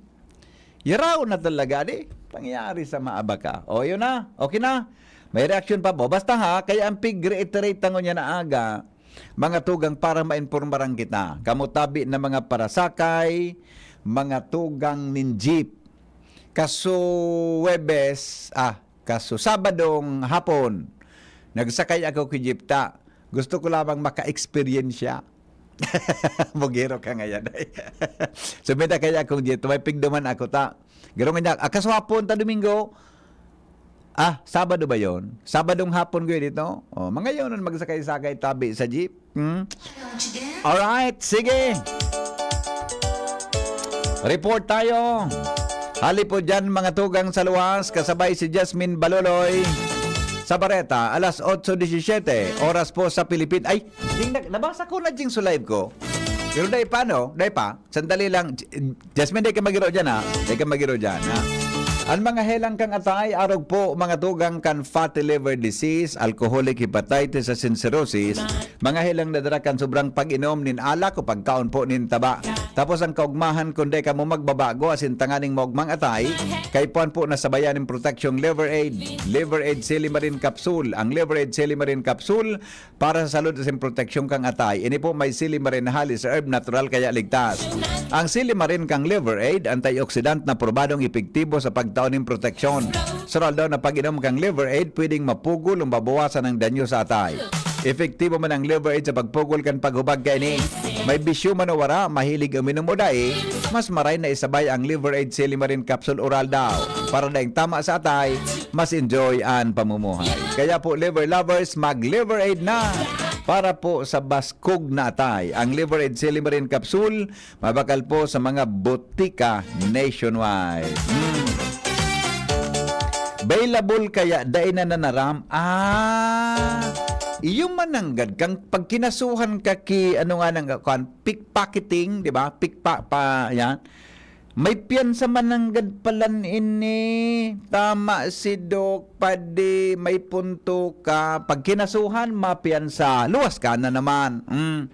Yaraw na talaga, di? Pangyayari sa maabaka. O, yun na. Okay na. May reaction pa po. Basta, ha, kaya ang pig-reiterate tango niya na aga, mga tugang, para maimpormaran kita. Kamo tabi na mga parasakay, mga tugang nin jeep. Kaso Huwebes, ah, kaso Sabadong hapon, nagsakay ako ki jeep ta. Gusto ko lamang maka-experience siya. Bugero ka ngayon, ay. Sumita kaya akong jeep, may pigduman ako ta. Garo nga niya, ah, kaso hapon ta Domingo, ah, Sabado ba yon? Sabadong hapon ko yun ito. Oh, mga yun ang magsakay-sakay tabi sa jeep. Hmm? Alright, sige. Report tayo. Hali po dyan, mga tugang sa luwas, kasabay si Jasmine Baloloy sa Bareta, alas otso disisiyete, oras po sa Pilipin. Ay, ding, na-, nabasa ko na ding sa live ko. Pero dai pa, no? Dai pa. Sandali lang. J-, Jasmine, dai ka magiro dyan, ha? Dai ka magiro dyan, ha? Ang mga helang kang atay, arog po, mga tugang kan fatty liver disease, alcoholic hepatitis, asin cirrhosis, mga helang nadara kan sobrang pag-inom nin alak o pagkaon po nin taba. Tapos ang kaugmahan, kung dai kamo magbabago, asin tanganing maugmang atay, kaipuhan po na sabayan nin proteksyong Liver Aid. Liver Aid Silimarin Capsule. Ang Liver Aid Silimarin Capsule, para sa salud asin proteksyon kan atay. Ini po may silimarin na halis herb, natural kaya ligtas. Ang silimarin kan Liver Aid, antioxidant na probadong epektibo sa pagtao nin proteksyon. Sa aldaw na pag-inom kan Liver Aid, pwedeng mapugol o mabawasan ang danyo sa atay. Epektibo man ang Liver Aid sa pagpugol kan paghubag kaini. May bisyo man o wara, mahilig uminom o dai, mas maray na isabay ang Liver Aid Silimarin Capsule Oral daw. Para daing tama sa atay, mas enjoy an pamumuhay. Kaya po, liver lovers, mag-Liver Aid na para po sa baskog na atay. Ang Liver Aid Silimarin Capsule, mabakal po sa mga botika nationwide. Hmm. Available kaya dai na nanaram? Ah, iyo mananggad kang pagkinasuhan ka ki, ano nga nang, kuwan, pickpocketing, di ba? Pickpa-, pa, yan. May piyansa mananggad palan ini. Tama si Doc, padi, may punto ka. Pag kinasuhan, mapiyansa. Luwas ka na naman. Mm.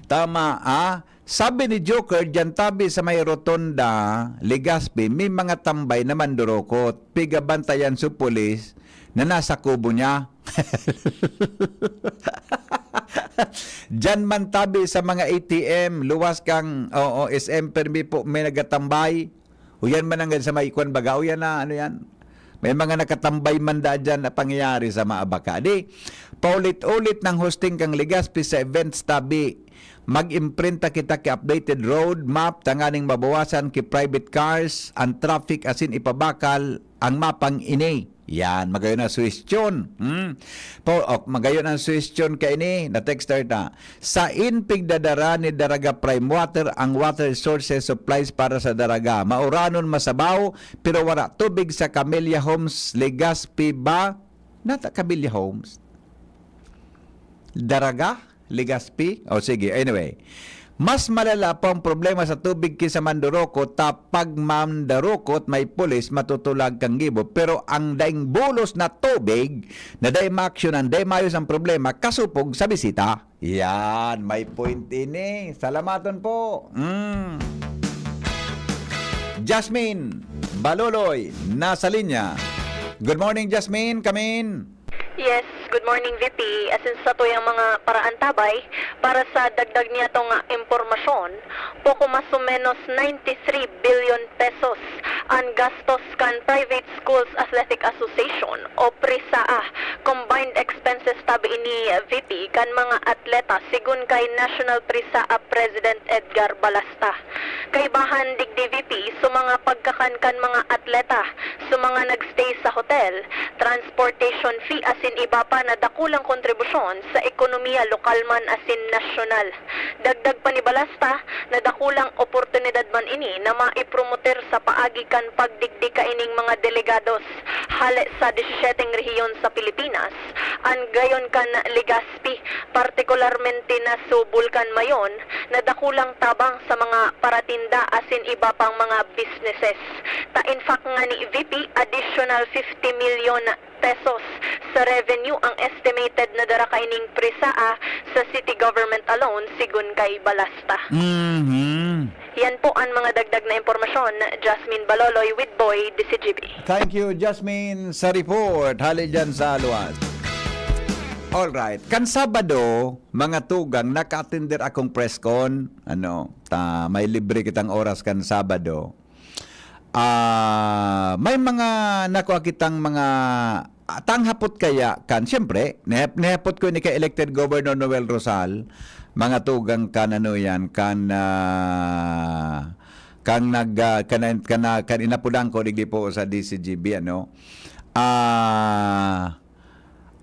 Tama, ah. Sabi ni Joker, diyan tabi sa may rotonda, Legazpi, may mga tambay na mandurukot. Pigabantayan sa pulis na nasa kubo niya. Diyan man tabi sa mga A T M, luwas kang, oo, S M, permi po may nagatambay. Uyan man ang sa may kwan baga, uyan na, ano yan? May mga nakatambay man da dyan na pangyayari sa mga baka. Di, paulit-ulit ng hosting kang Legazpi sa events tabi. Mag-imprinta kita ki updated road map tanganing mabawasan ki private cars ang traffic asin ipabakal ang mapang ini. Yan, magayon na suwestyon. Hmm? Po, ok, magayon ang suwestyon kaini, na texter ta. Sain pigdadara ni Daraga Prime Water ang water sources supplies para sa Daraga? Mauranon, masabaw, pero wala tubig sa Camellia Homes, Legazpi ba? Nata Camellia Homes? Daraga? Legazpi? O sige, anyway. Mas malala pa ang problema sa tubig ki sa Mandurukot, ta pag Mandurukot may pulis, matutulag kang gibo. Pero ang daing bulos na tubig, na dai maaksyonan, dai maayos ang problema, kasupog sa bisita. Yan, may point ini. Salamaton po. Mm. Jasmine Baloloy, nasa linya. Good morning, Jasmine. Come in. Yes, good morning, V P. Asin sa tuyang mga paraan tabay, para sa dagdag niya tong impormasyon, poko mas o menos ninety-three billion pesos an gastos kan Private Schools Athletic Association o PRISAA. Combined expenses tabi ini, V P, kan mga atleta, sigun kay National PRISAA President Edgar Balasta. Kaibahan digdi, V P, sa mga pagkakan kan mga atleta, sa mga nagstay sa hotel, transportation fee asin iba pa na dakulang kontribusyon sa ekonomiya lokal man asin nasyonal. Dagdag pa ni Balasta na dakulang oportunidad man ini na maipromoter sa paagi kan pagdigdi kaining mga delegados hale sa disisyeteng rehiyon sa Pilipinas, an gayon kan Legazpi, partikularmente na sa Bulkan Mayon, na dakulang tabang sa mga paratinda asin iba pang mga businesses. Ta in fact ngani, V P, additional fifty million pesos sa revenue ang estimated na dara kaining PRISAA sa city government alone, sigun kay Balasta. Mhm. Yan po ang mga dagdag na impormasyon. Jasmine Baloloy with Boy, D C G B. Thank you, Jasmine, sa report. Hali dyan sa luwas. Alright. Kan Sabado, mga tugang, naka-attender akong press con. Ano, ta, may libre kitang oras kan Sabado. Ah, may mga nakuha kitang mga, ah, tanghapot kaya kan, siyempre, nihap-, nihapot ko ni kay elected Governor Noel Rosal, mga tugang kan ano yan, kan, ah, kan nag, ah, kan, kan, kan inapudan ko digdi po sa D C G B, ano. Ah,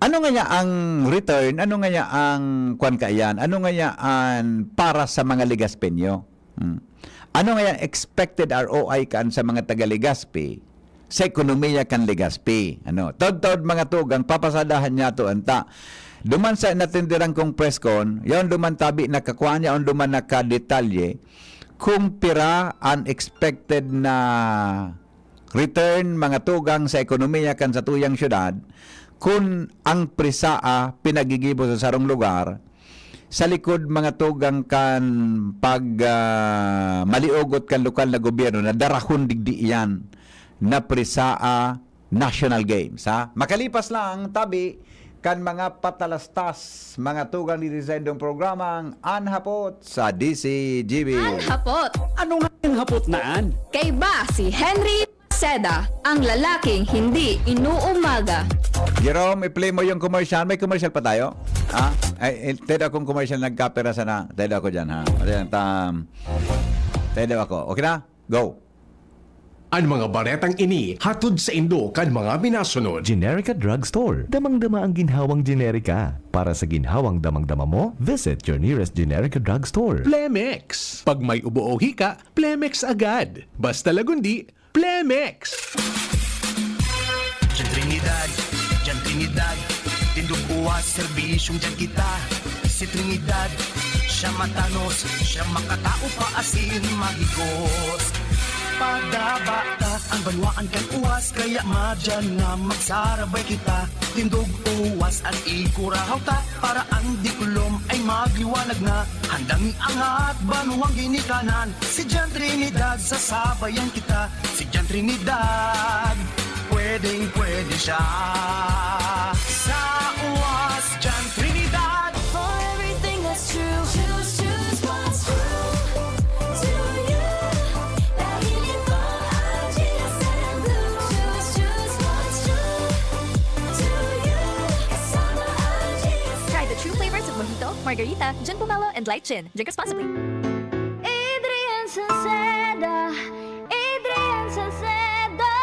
ano nga niya ang return? Ano nga niya ang kwan kaiyan? Ano nga niya ang para sa mga Legaspeño? Hmm. Ano nga niya expected R O I kan sa mga taga Legazpi sa ekonomiya kan Legazpi? Ano? Taod-taod mga tugang, papasadahan niya to anta. Duman sa natindiran kong press con, yaon duman tabi nakakwa niya, yaon duman nakadetalye, kung pira an expected na return, mga tugang, sa ekonomiya kan satuyang syudad, kun ang PRISAA pinagigibo sa sarong lugar, sa likod, mga tugang, kan pag, ah, maliugot kan lokal na gobyerno na darahon digdi iyan na PRISAA National Games, ha? Makalipas lang tabi kan mga patalastas, mga tugang digdi sa indong programang An Hapot sa D C G B. An Hapot! Ano nga ang hapot na an? Kaiba si Henry Seda, ang lalaking hindi inuumaga. Jerome, i-play mo yung commercial. May commercial pa tayo? Ha? Ay, eh, tayo akong commercial, nagkapera sana. Tayo ako dyan, ha? Ayan, tam. Tayo ako. Okay na? Go. An mga baretang ini hatod saindo kan mga minasunod. Generica Drugstore. Damang-dama ang ginhawang Generica. Para sa ginhawang damang-dama mo, visit your nearest Generica Drugstore. Plemex. Pag may ubo o hika, Plemex agad. Basta lagundi, Plemex. Diyan Trinidad, diyan Trinidad. Tindog uwas, serbisyong diyan kita. Si Trinidad, siya matanos, siya makatao pa asin mahigos. Padaba ta an banwaan kan uwas, kaya madyan na magsarabay kita. Tindog uwas an ikurahaw ta, para an diklom ay magliwanag na. Handang iangat banwang ginikanan, si Jan Trinidad, sasabayan kita. Si Jan Trinidad, pwedeng pwede siya. Sa uwas, Jan Trinidad. For everything that's true. Choose, choose what's true to you. Dahil ito ang G S M Blue. Choose, choose what's Margarita, Jun Pomelo, and Light Chin. Drink responsibly. Adrian Salceda, Adrian Salceda.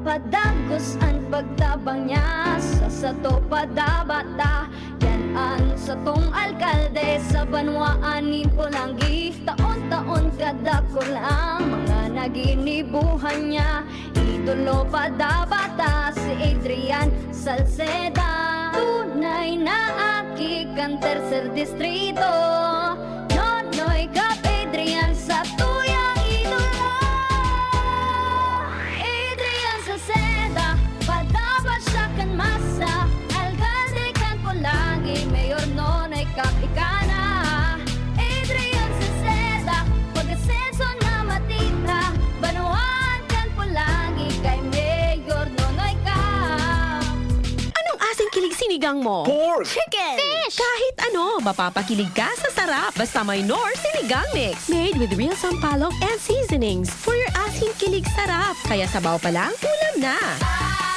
Padagos an pagtabang niya sa sato padabata. Yan an satong alkalde sa banwaan nin Polangui. Taon-taon kadakul ang mga naginibuhan niya. Idolo padabata si Adrian Salceda. Tunay na aki kan Tercer Distrito. Nonoy Cap Adrian sa tuyang idolo. Adrian Salceda, padaba siya kan masa. Alkalde kan Polangui, Mayor Nonoy Cap ika na. Adrian Salceda, pag-asenso na matita. Banwaan kan Polangui kay Mayor Nonoy Cap. Anong asang kilig sinigang mo? Pork! Chicken! Fish! Kahit ano, mapapakilig ka sa sarap. Basta may Knorr Sinigang Mix. Made with real sampalok and seasonings. For your asin kilig sarap. Kaya sabaw pa lang, ulam na.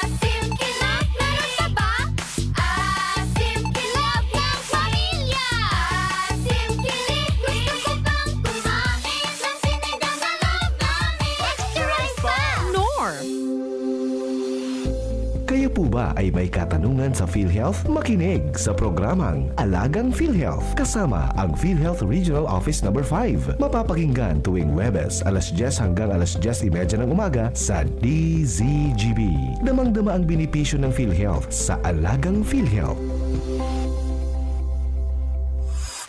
Asim kilig, meron pa ba? Asim kilig ng pamilya. Asim kilig, gusto ko pang kumain ng sinigang na love namin. Extra rice pa! Knorr. Kayo po ba ay may katanungan sa PhilHealth? Makinig sa programang Alagang PhilHealth kasama ang PhilHealth Regional Office Number five. Mapapakinggan tuwing Huwebes, alas dyes hanggang alas dyes y media ng umaga sa D Z G B. Damang-dama ang benepisyo ng PhilHealth sa Alagang PhilHealth.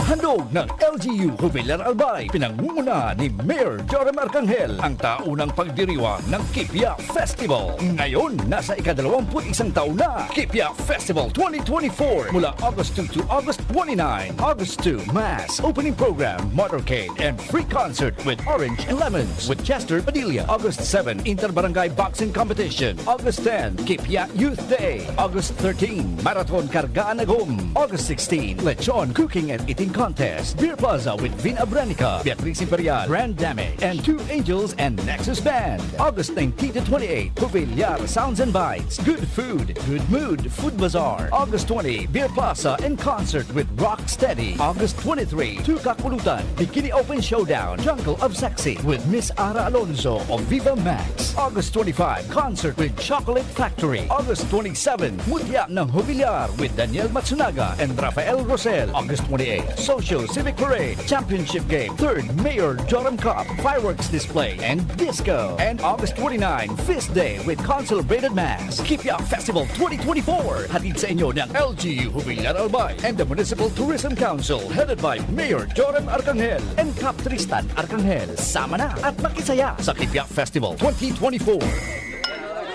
Handog ng L G U Jubilar Albay, pinangungunahan ni Mayor Joram Arcangel, ang taunang pagdiriwang ng Kipia Festival. Ngayon, nasa ikadalawamput isang taon na, Kipia Festival twenty twenty-four, mula August two to August twenty-nine. August two, Mass, opening program, motorcade, and free concert with Orange and Lemons with Chester Padilla. August seven, Inter-Barangay Boxing Competition. August ten, Kipia Youth Day. August thirteen, Marathon Kargaan Agom. August sixteen, Lechon Cooking and Eating Contest. Beer Plaza with Vin Abranica, Beatriz Imperial, Brand Dame, and Two Angels and Nexus Band. August nineteen to twenty-eight, Jubilar Sounds and Bites. Good food, good mood, Food Bazaar. August twenty, Beer Plaza and concert with Rock Steady. August twenty-three, Two Kapulutan, Bikini Open Showdown, Jungle of Sexy with Miss Ara Alonso of Viva Max. August twenty-five, concert with Chocolate Factory. August twenty-seven, Mutya ng Jubilar with Daniel Matsunaga and Rafael Rosel. August twenty-eight, Social Civic Parade, Championship Game, third Mayor Joram Cup, fireworks display, and disco. And August twenty-nine, Feast Day with Consolidated Mass. Kipia Festival twenty twenty-four, hatid sa inyo ng L G U Jubilar Albay and the Municipal Tourism Council, headed by Mayor Joram Arcangel and Cap Tristan Arcangel. Sama na at makisaya sa Kipia Festival twenty twenty-four.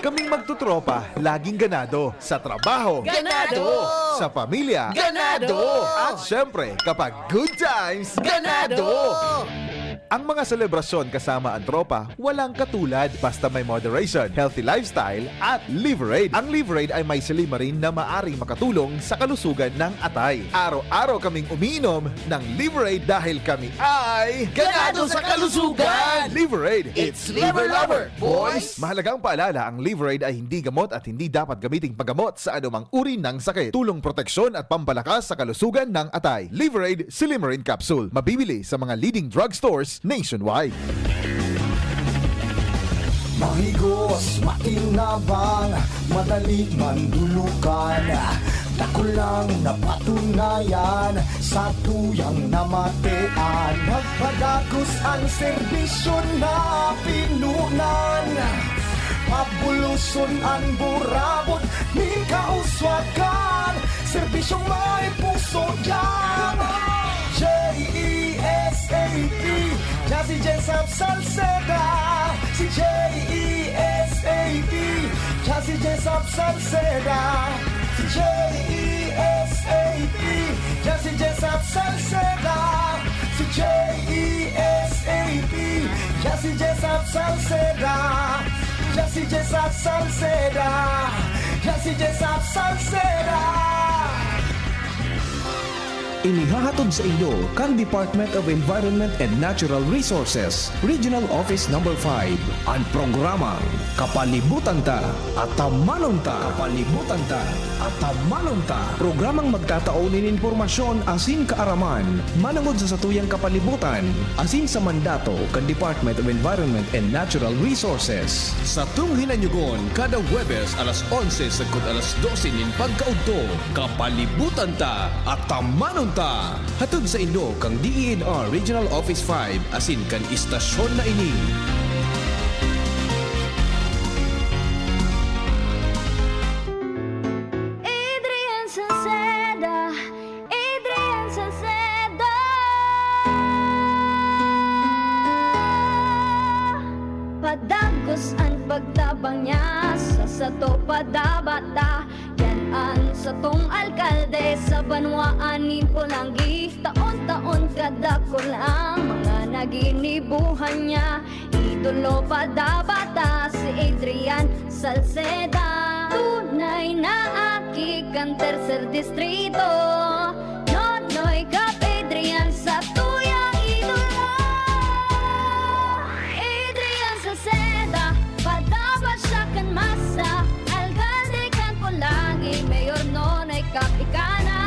Kaming magtotropa, laging ganado. Sa trabaho. Ganado! Sa pamilya. Ganado! At syempre, kapag good times, Ganado! Ang mga selebrasyon kasama ang tropa, walang katulad. Basta may moderation, healthy lifestyle, at Liverade. Ang Liverade ay may silymarin na maaring makatulong sa kalusugan ng atay. Araw-araw kaming umiinom ng Liverade dahil kami ay Ganado sa kalusugan! Liverade, it's Liver Lover, boys! Mahalagang paalala, ang Liverade ay hindi gamot at hindi dapat gamiting paggamot sa anumang uri ng sakit. Tulong proteksyon at pampalakas sa kalusugan ng atay. Liverade Silymarin Capsule. Mabibili sa mga leading drugstores nationwide. Mahigos, makinabang, madali mandulukan. Dakulang napatunayan, satuyang namatean. Nagpadagos an serbisyo na pinunan. Pabuloson an burabot nin kauswagan. Serbisyong may puso yan. J E S A P, Jazzy Jessup Salceda. Si J E S A P, Jazzy Jessup Salceda. Si J E S A P, Jazzy Jessup Salceda. Si J E S A P, Jazzy Jessup Salceda. Jazzy Jessup Salceda. Jazzy Jessup Salceda. Inihahatod sa inyo kan Department of Environment and Natural Resources, Regional Office Number five, an programang Kapalibutan Ta, Atamanon Ta. Kapalibutan Ta, Atamanon Ta. Programang magtatao nin impormasyon asin kaaraman manongod sa satuyang kapalibutan asin sa mandato kan Department of Environment and Natural Resources. Satong hinanyugon kada Huwebes alas onse sagkod alas dose nin pagkaudto. Kapalibutan Ta, Atamanon Ta! Hatod sa inyo kan D E N R Regional Office five asin kan istasyon na ini. Adrian Salceda, Adrian Salceda. Padagos an pagtabang niya sa sato padabata. Yan an satong alkalde sa banwaan nin Polangui. Taon-taon kadakul ang mga naginibuhan niya. Idolo padabata si Adrian Salceda. Tunay na aki kan tercer distrito. Nonoy Cap Adrian sa tuyang idolo. Adrian Salceda, padapat siya kan masa. Alkalde kan Polangui, Mayor Nonoy Cap ika na.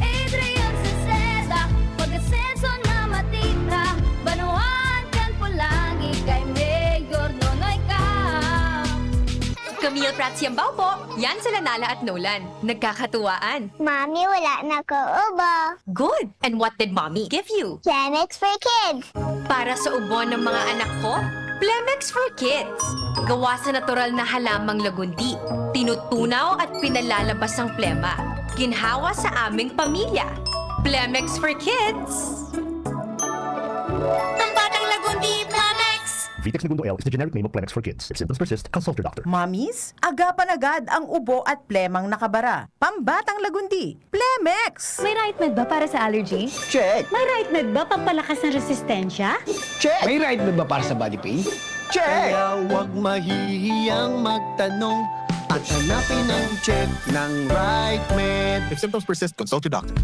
Adrian Salceda, pag-asenso na matita. Banwaan kan Polangui kay Mayor Nonoy Cap. Camille Prats Yambao po. Yan sila Nala at Nolan. Nagkakatuwaan. Mami, wala na ko ubo. Good! And what did Mommy give you? Chemex for Kids. Para sa ubo ng mga anak ko, Plemex for Kids. Gawa sa natural na halamang lagundi. Tinutunaw at pinalalabas ang plema. Ginhawa sa aming pamilya. Plemex for Kids. Pambatang Lagundi, Plemex! Vitex Negundo L is the generic name of Plemex for Kids. If symptoms persist, consult your doctor. Mommies, agapan agad ang ubo at plemang nakabara. Pambatang Lagundi, Plemex! May Right Med ba para sa allergy? Check! May Right Med ba pampalakas ng resistensya? Check! May Right Med ba para sa body pain? Check! Kaya huwag mahihiyang magtanong at hanapin ang check ng Right Med. If symptoms persist, consult your doctor.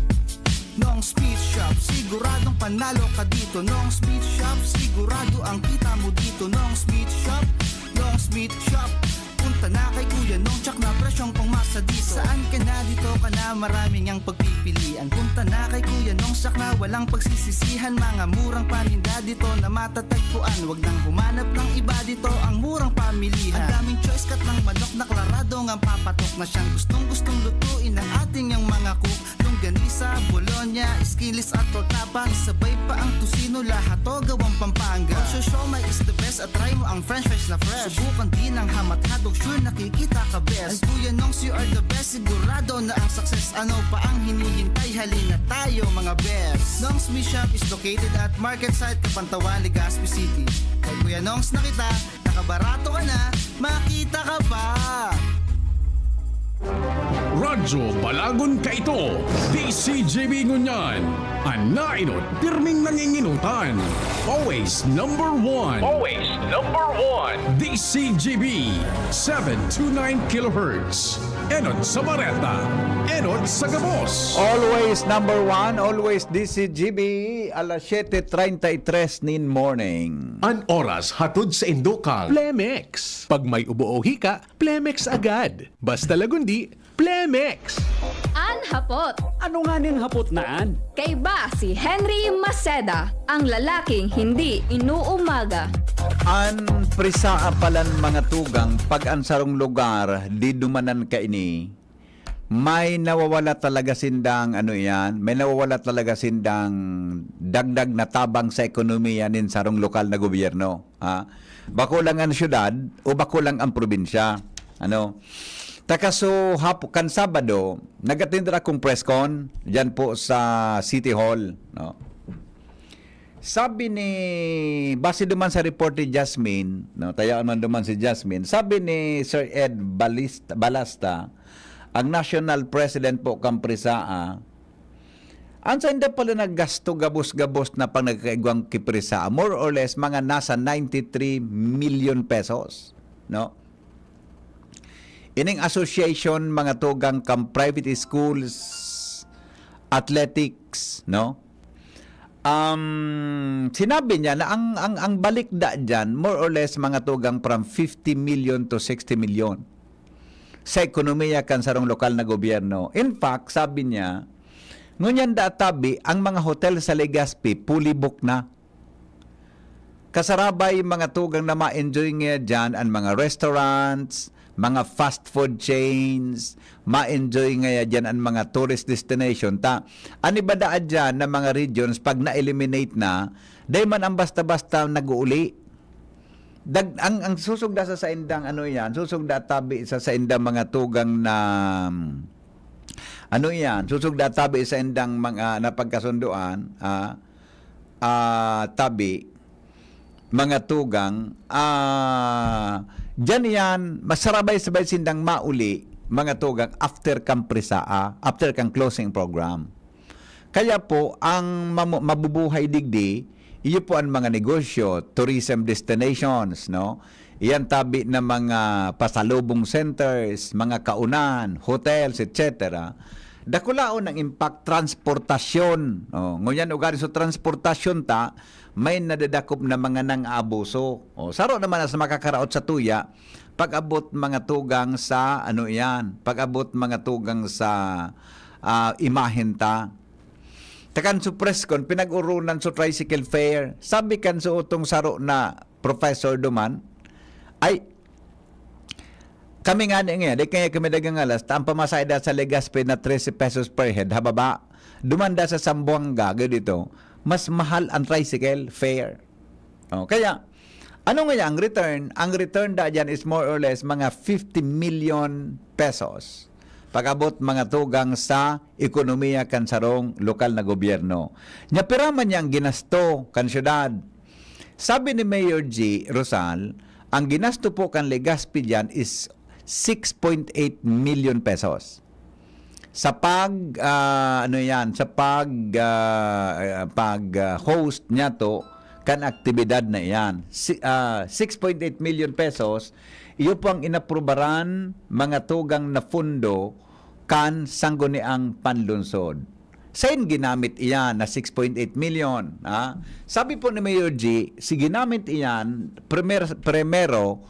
Nong's Meat Shop, siguradong panalo ka dito. Nong's Meat Shop, sigurado ang kita mo dito. Nong's Meat Shop, Nong's Meat Shop. Punta na kay Kuya Nong, tsak na presyong pangmasa dito. Saan ka na, dito ka na, marami ngang pagpipilian. Punta na kay Kuya Nong, tsak na walang pagsisisihan. Mga murang paninda dito na matatagpuan. Wag nang humanap ng iba, dito ang murang pamilihan. Ang daming choice, cut ng manok na klarado ngang papatok na siyang gustong-gustong lutuin ng ating yang mga cook. Longganisa, bologna, skinless at tortapang, sabay pa ang tocino, lahat to gawang Pampanga. Ang siomai is the best at try mo ang french fries na fresh. Subukan din ang ham at hotdog, sure nakikita ka best. Ang Kuya Nongs, you are the best, sigurado na ang success. Ano pa ang hinihintay? Halina tayo, mga best. Nongs Meat Shop is located at Market Site, Kapantawan, Legazpi City. Kay Kuya Nongs na kita, nakabarato ka na, makita ka pa! Radyo Balagon kaito, D C G B ngunyan. An naenot, pirming nanginginutan. Always number one. Always number one. D C G B, seven two nine kilohertz. Enot sa bareta, enot sa gabos. Always number one, always D C G B, alas siyete treinta y tres nin morning. An oras hatod sa indo kan Plemex. Pag may ubo o hika, Plemex agad. Basta Lagundi, Plemex! An hapot. Ano nganing hapot na an? Kaiba si Henry Maceda, ang lalaking hindi inuumaga. An prisaa palan mga tugang, pag an sarong lugar, di dumanan kaini, may nawawala talaga sindang, ano iyan, may nawawala talaga sindang dagdag na tabang sa ekonomiya nin sarong lokal na gobyerno, ha? Bako lang an syudad o bako lang an probinsya, ano? Taka so hapo-, kan Sabado, nag-attend akong press con diyan po sa City Hall, no? Sabi ni, base duman sa report ni Jasmine, no, tayaan man duman si Jasmine, sabi ni Sir Ed Balista, Balasta, ang national president po kan prisaa, an sainda pala naggasto gabos-gabos na pang nagkaigwang ki prisaa, more or less, mga nasa ninety-three million pesos, no? Ining association, mga tugang, kan private schools athletics, no? Um, sinabi niya na ang, ang, ang balikda diyan, more or less, mga tugang from fifty million to sixty million sa ekonomiya kan sarong lokal na gobyerno. In fact, sabi niya, ngunyan da tabi, ang mga hotel sa Legazpi, fully booked na. Kasarabay, mga tugang, na ma-enjoy ngaya diyan an mga restaurants, mga fast food chains, ma-enjoy ngaya diyan an mga tourist destination. Ta, an iba daa diyan na mga regions, pag na-eliminate na, dai man an basta-basta nag-uuli. Dag-, ang, ang susugda sa saindang ano yan, susugda tabi sa saindang mga tugang na, ano yan, susugda tabi sa indang mga napagkasundoan, ah, ah, tabi, mga tugang, ah, diyan yan, masarabay-sabay sindang mauli, mga tugang, after kang prisaa, after kang closing program. Kaya po, ang mamu-, mabubuhay digdi, iyo po ang mga negosyo, tourism destinations, no? Iyan tabi na mga pasalubong centers, mga kaunan, hotels, et cetera. Dakulaon ang impact, transportasyon. Oh, ngunyan, ugari sa transportasyon ta, may nadadakop na mga nang-aabuso. Oh, saro naman na sa makakaraot sa tuya, pag-abot mga tugang sa, ano iyan, pag-abot mga tugang sa, ah, imahen ta. Takan su press con, pinag-urunan su tricycle fare. Sabi kan su utong saro na professor duman, "Ay, kami ngani ngayan, di kaya kami dagangalas, ta ang pamasahe da sa Legazpi na trese pesos per head, hababa, duman da sa Zamboanga, ganito, mas mahal ang tricycle fare." Oh, kaya, ano ngaya ang return? Ang return da diyan is more or less mga fifty million pesos. Pag-abot mga tugang sa ekonomiya kan sarong lokal na gobyerno. Nya pira man niya ang ginasto kan syudad? Sabi ni Mayor G Rosal, ang ginasto po kan Legazpi diyan is six point eight million pesos. Sa pag, ah, ano yan, sa pag, ah, pag, ah, host niya to, kan aktibidad na iyan. Si, ah, six point eight million pesos, iyo po ang inaprubaran mga tugang na pundo kan Sangguniang Panlungsod. Sain ginamit iyan na six point eight million, ha? Sabi po ni Mayor G, si ginamit iyan, primer-, primero,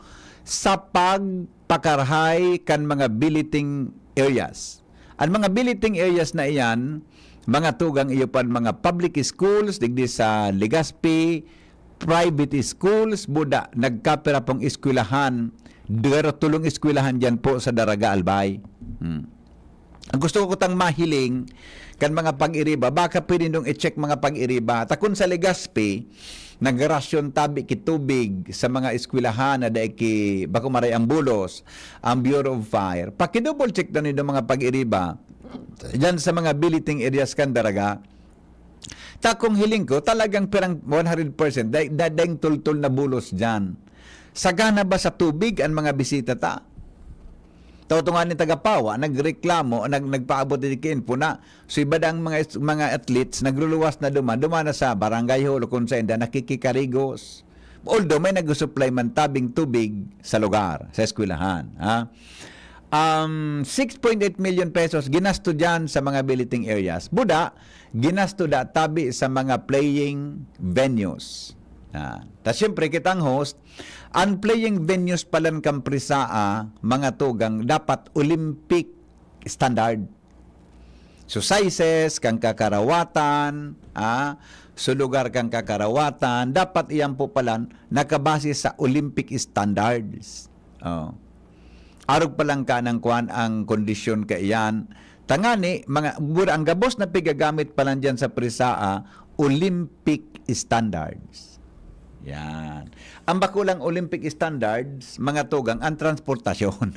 sa pagpakarahay kan mga billeting areas. Ang mga billeting areas na iyan, mga tugang iyo pan mga public schools, digdi sa Legazpi, private schools, buda, nagkapira pong eskwelahan, pero tulong eskwelahan diyan po sa Daraga, Albay. Hmm. Ang gusto ko kutang mahiling kan mga pag-iriba, baka pwede nung i-check mga pag-iriba. Ta kun sa Legazpi, nagrasyon tabi ki tubig sa mga eskwelahan na dai ki, bako maray ang bulos, ang Bureau of Fire. Paki-double check na nindo mga pag-iriba diyan sa mga billeting areas kan Daraga. Ta kung hiling ko, talagang pirang one hundred percent, dai-, da-, daing tultol na bulos diyan. Sagana ba sa tubig ang mga bisita ta? Tao tunga ni taga Pawa, nagreklamo, nag-, nagpaabot din ki Info na, so iba dang mga es-, mga athletes, nagluluwas na duman, duman na sa barangay hall o kung saan, nakikikarigos. Although may nag-supply man tabing tubig sa lugar, sa eskwelahan, ha? Um, six point eight million pesos ginasto diyan sa mga billeting areas. Buda, ginasto da tabi sa mga playing venues. Ah, ta siyempre, kitang host, ang playing venues palan kan prisaa, mga tugang, dapat Olympic standard. So, sizes kan kakarawatan, ah, so lugar kan kakarawatan, dapat iyan po palan nakabase sa Olympic standards. Oh. Arog pa lang ka ng kwan ang kondisyon kaiyan. Tangani, mga, gura, ang gabos na pigagamit pa lang dyan sa prisaa, Olympic standards. Yan. Ang bakulang Olympic standards, mga tugang, ang transportasyon.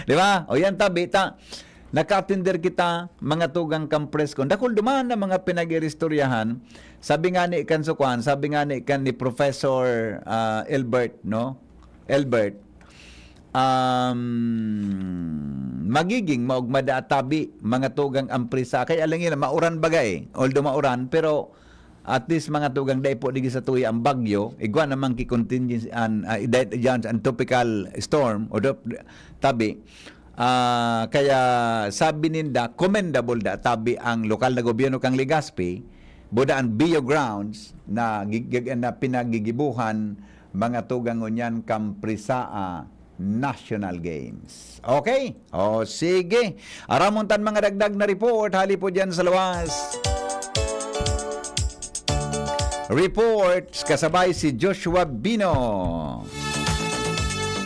Di ba? O yan, tabi, ta, naka-attender kita, mga tugang kan press con. Dakul duman na mga pinag-iristoryahan. Sabi nga ni kan Sukwan, sabi nga ni kan ni Professor, ah, Elbert, no? Elbert, um, magiging maugma da tabi, mga tugang ang prisa. Kay alang yun, mauran baga eh. Although mauran, pero at least mga tugang dai po digi sa tuya ang bagyo, igwa naman ki contingency an, ah, dai-, dyan ang tropical storm o dop-, tabi. Ah, kaya sabi ninda, commendable da tabi ang lokal na gobyerno kan Legazpi, buda an Bio Grounds na gig-, na pinagigibuhan mga tugang ngunyan kan PRISAA National Games. Okay? O, sige. Aramon tan mga dagdag na report, hali po dyan sa luwas. Reports kasabay si Joshua Bino.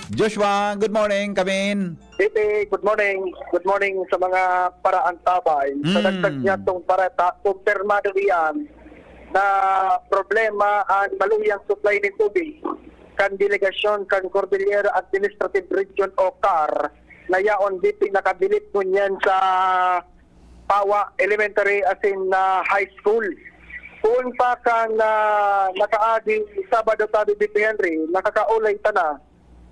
Joshua, good morning. Kamin. Titi, good morning. Good morning sa mga paraantabay. Sa Mm. dagdag niya tong bareta, kumpirmado iyan na problema ang maluyang supply nin tubig kan delegasyon kan Cordillera Administrative Region o CAR na yaon dito nakabilit ngunyan sa Pawa Elementary as in ah, High School. Poon pa kan ah, nakaagi Sabado, sabi dito Henry, nakakaulay ta na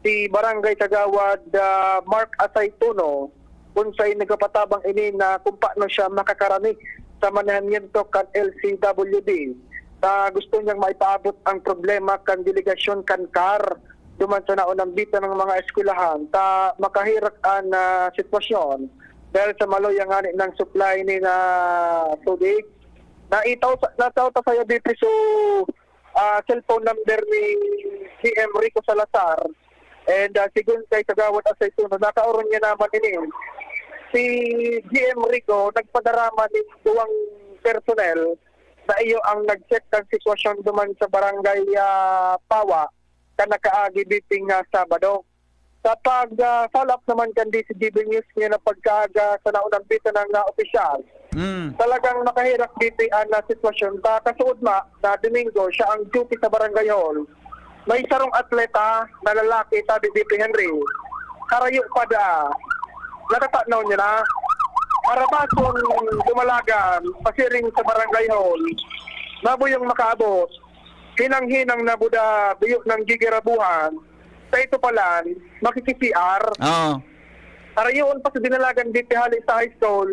si Barangay Kagawad ah, Mark Asaytuno, kung sa'y nagpapatabang ini na kung paano siya makakarani sa manehamiento kan L C W D. Ta gusto niyang maipaabot ang problema kan delegasyon kan CAR duman sa naunambitan ng mga eskwelahan ta makaherak an ah, sitwasyon dahil sa maluyang ngani ng supply ni na tubig. Naitaw sa, nataw ta sa'yo dito so ah, cellphone number ni G M Rico Salazar. And ah, sigon kay Kagawad Asaytuno, nakaoron niya naman ini. Si G M Rico nagpadarama ni duwang personnel na iyo ang nag-check kan sitwasyon duman sa barangay ah, Pawa kan nakaagi biting ah, Sabado. Sa pag ah, follow up naman kan D C G B News niya na pagkaaga sa naunambitan ng ah, opisyal, Mm. talagang makaherak dito ang ah, sitwasyon. Ta kasuod ma na Domingo siya ang duty sa barangay hall. May sarong atleta na lalaki, sabi dito Henry. Karayo pa da. Natatanaw niya na. Karabason dumalagan, pasiring sa barangay hall. Mabuyong makaabot. Hinang-hinang na buda, biyo ng gigirabuhan. Sa ito palan, makiki-C R. Oo. Karayoon pa sa dinalagan dito hali sa high school,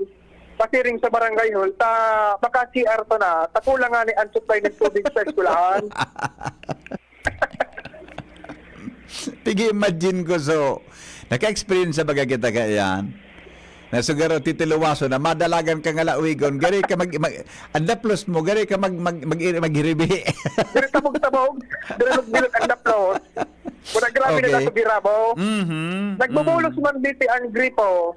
pasiring sa barangay hall, ta baka C R to na, ta kulang nga ni ang supply ng tubig sa eskwelahan. Pigi-imagine ko, so, naka-experience sa baga kita kaiyan. Na sugaro titiluwaso na madalagan ka nga lawigon, gari ka mag, mag andaplos mo, gari ka mag, mag, mag, maghiribi. Diri tabog-tabog, diri magbilog ang daplos. Wala, grabe na Okay. nasa birabo. Mhm. Nagbubulos Mm. man dito ang gripo.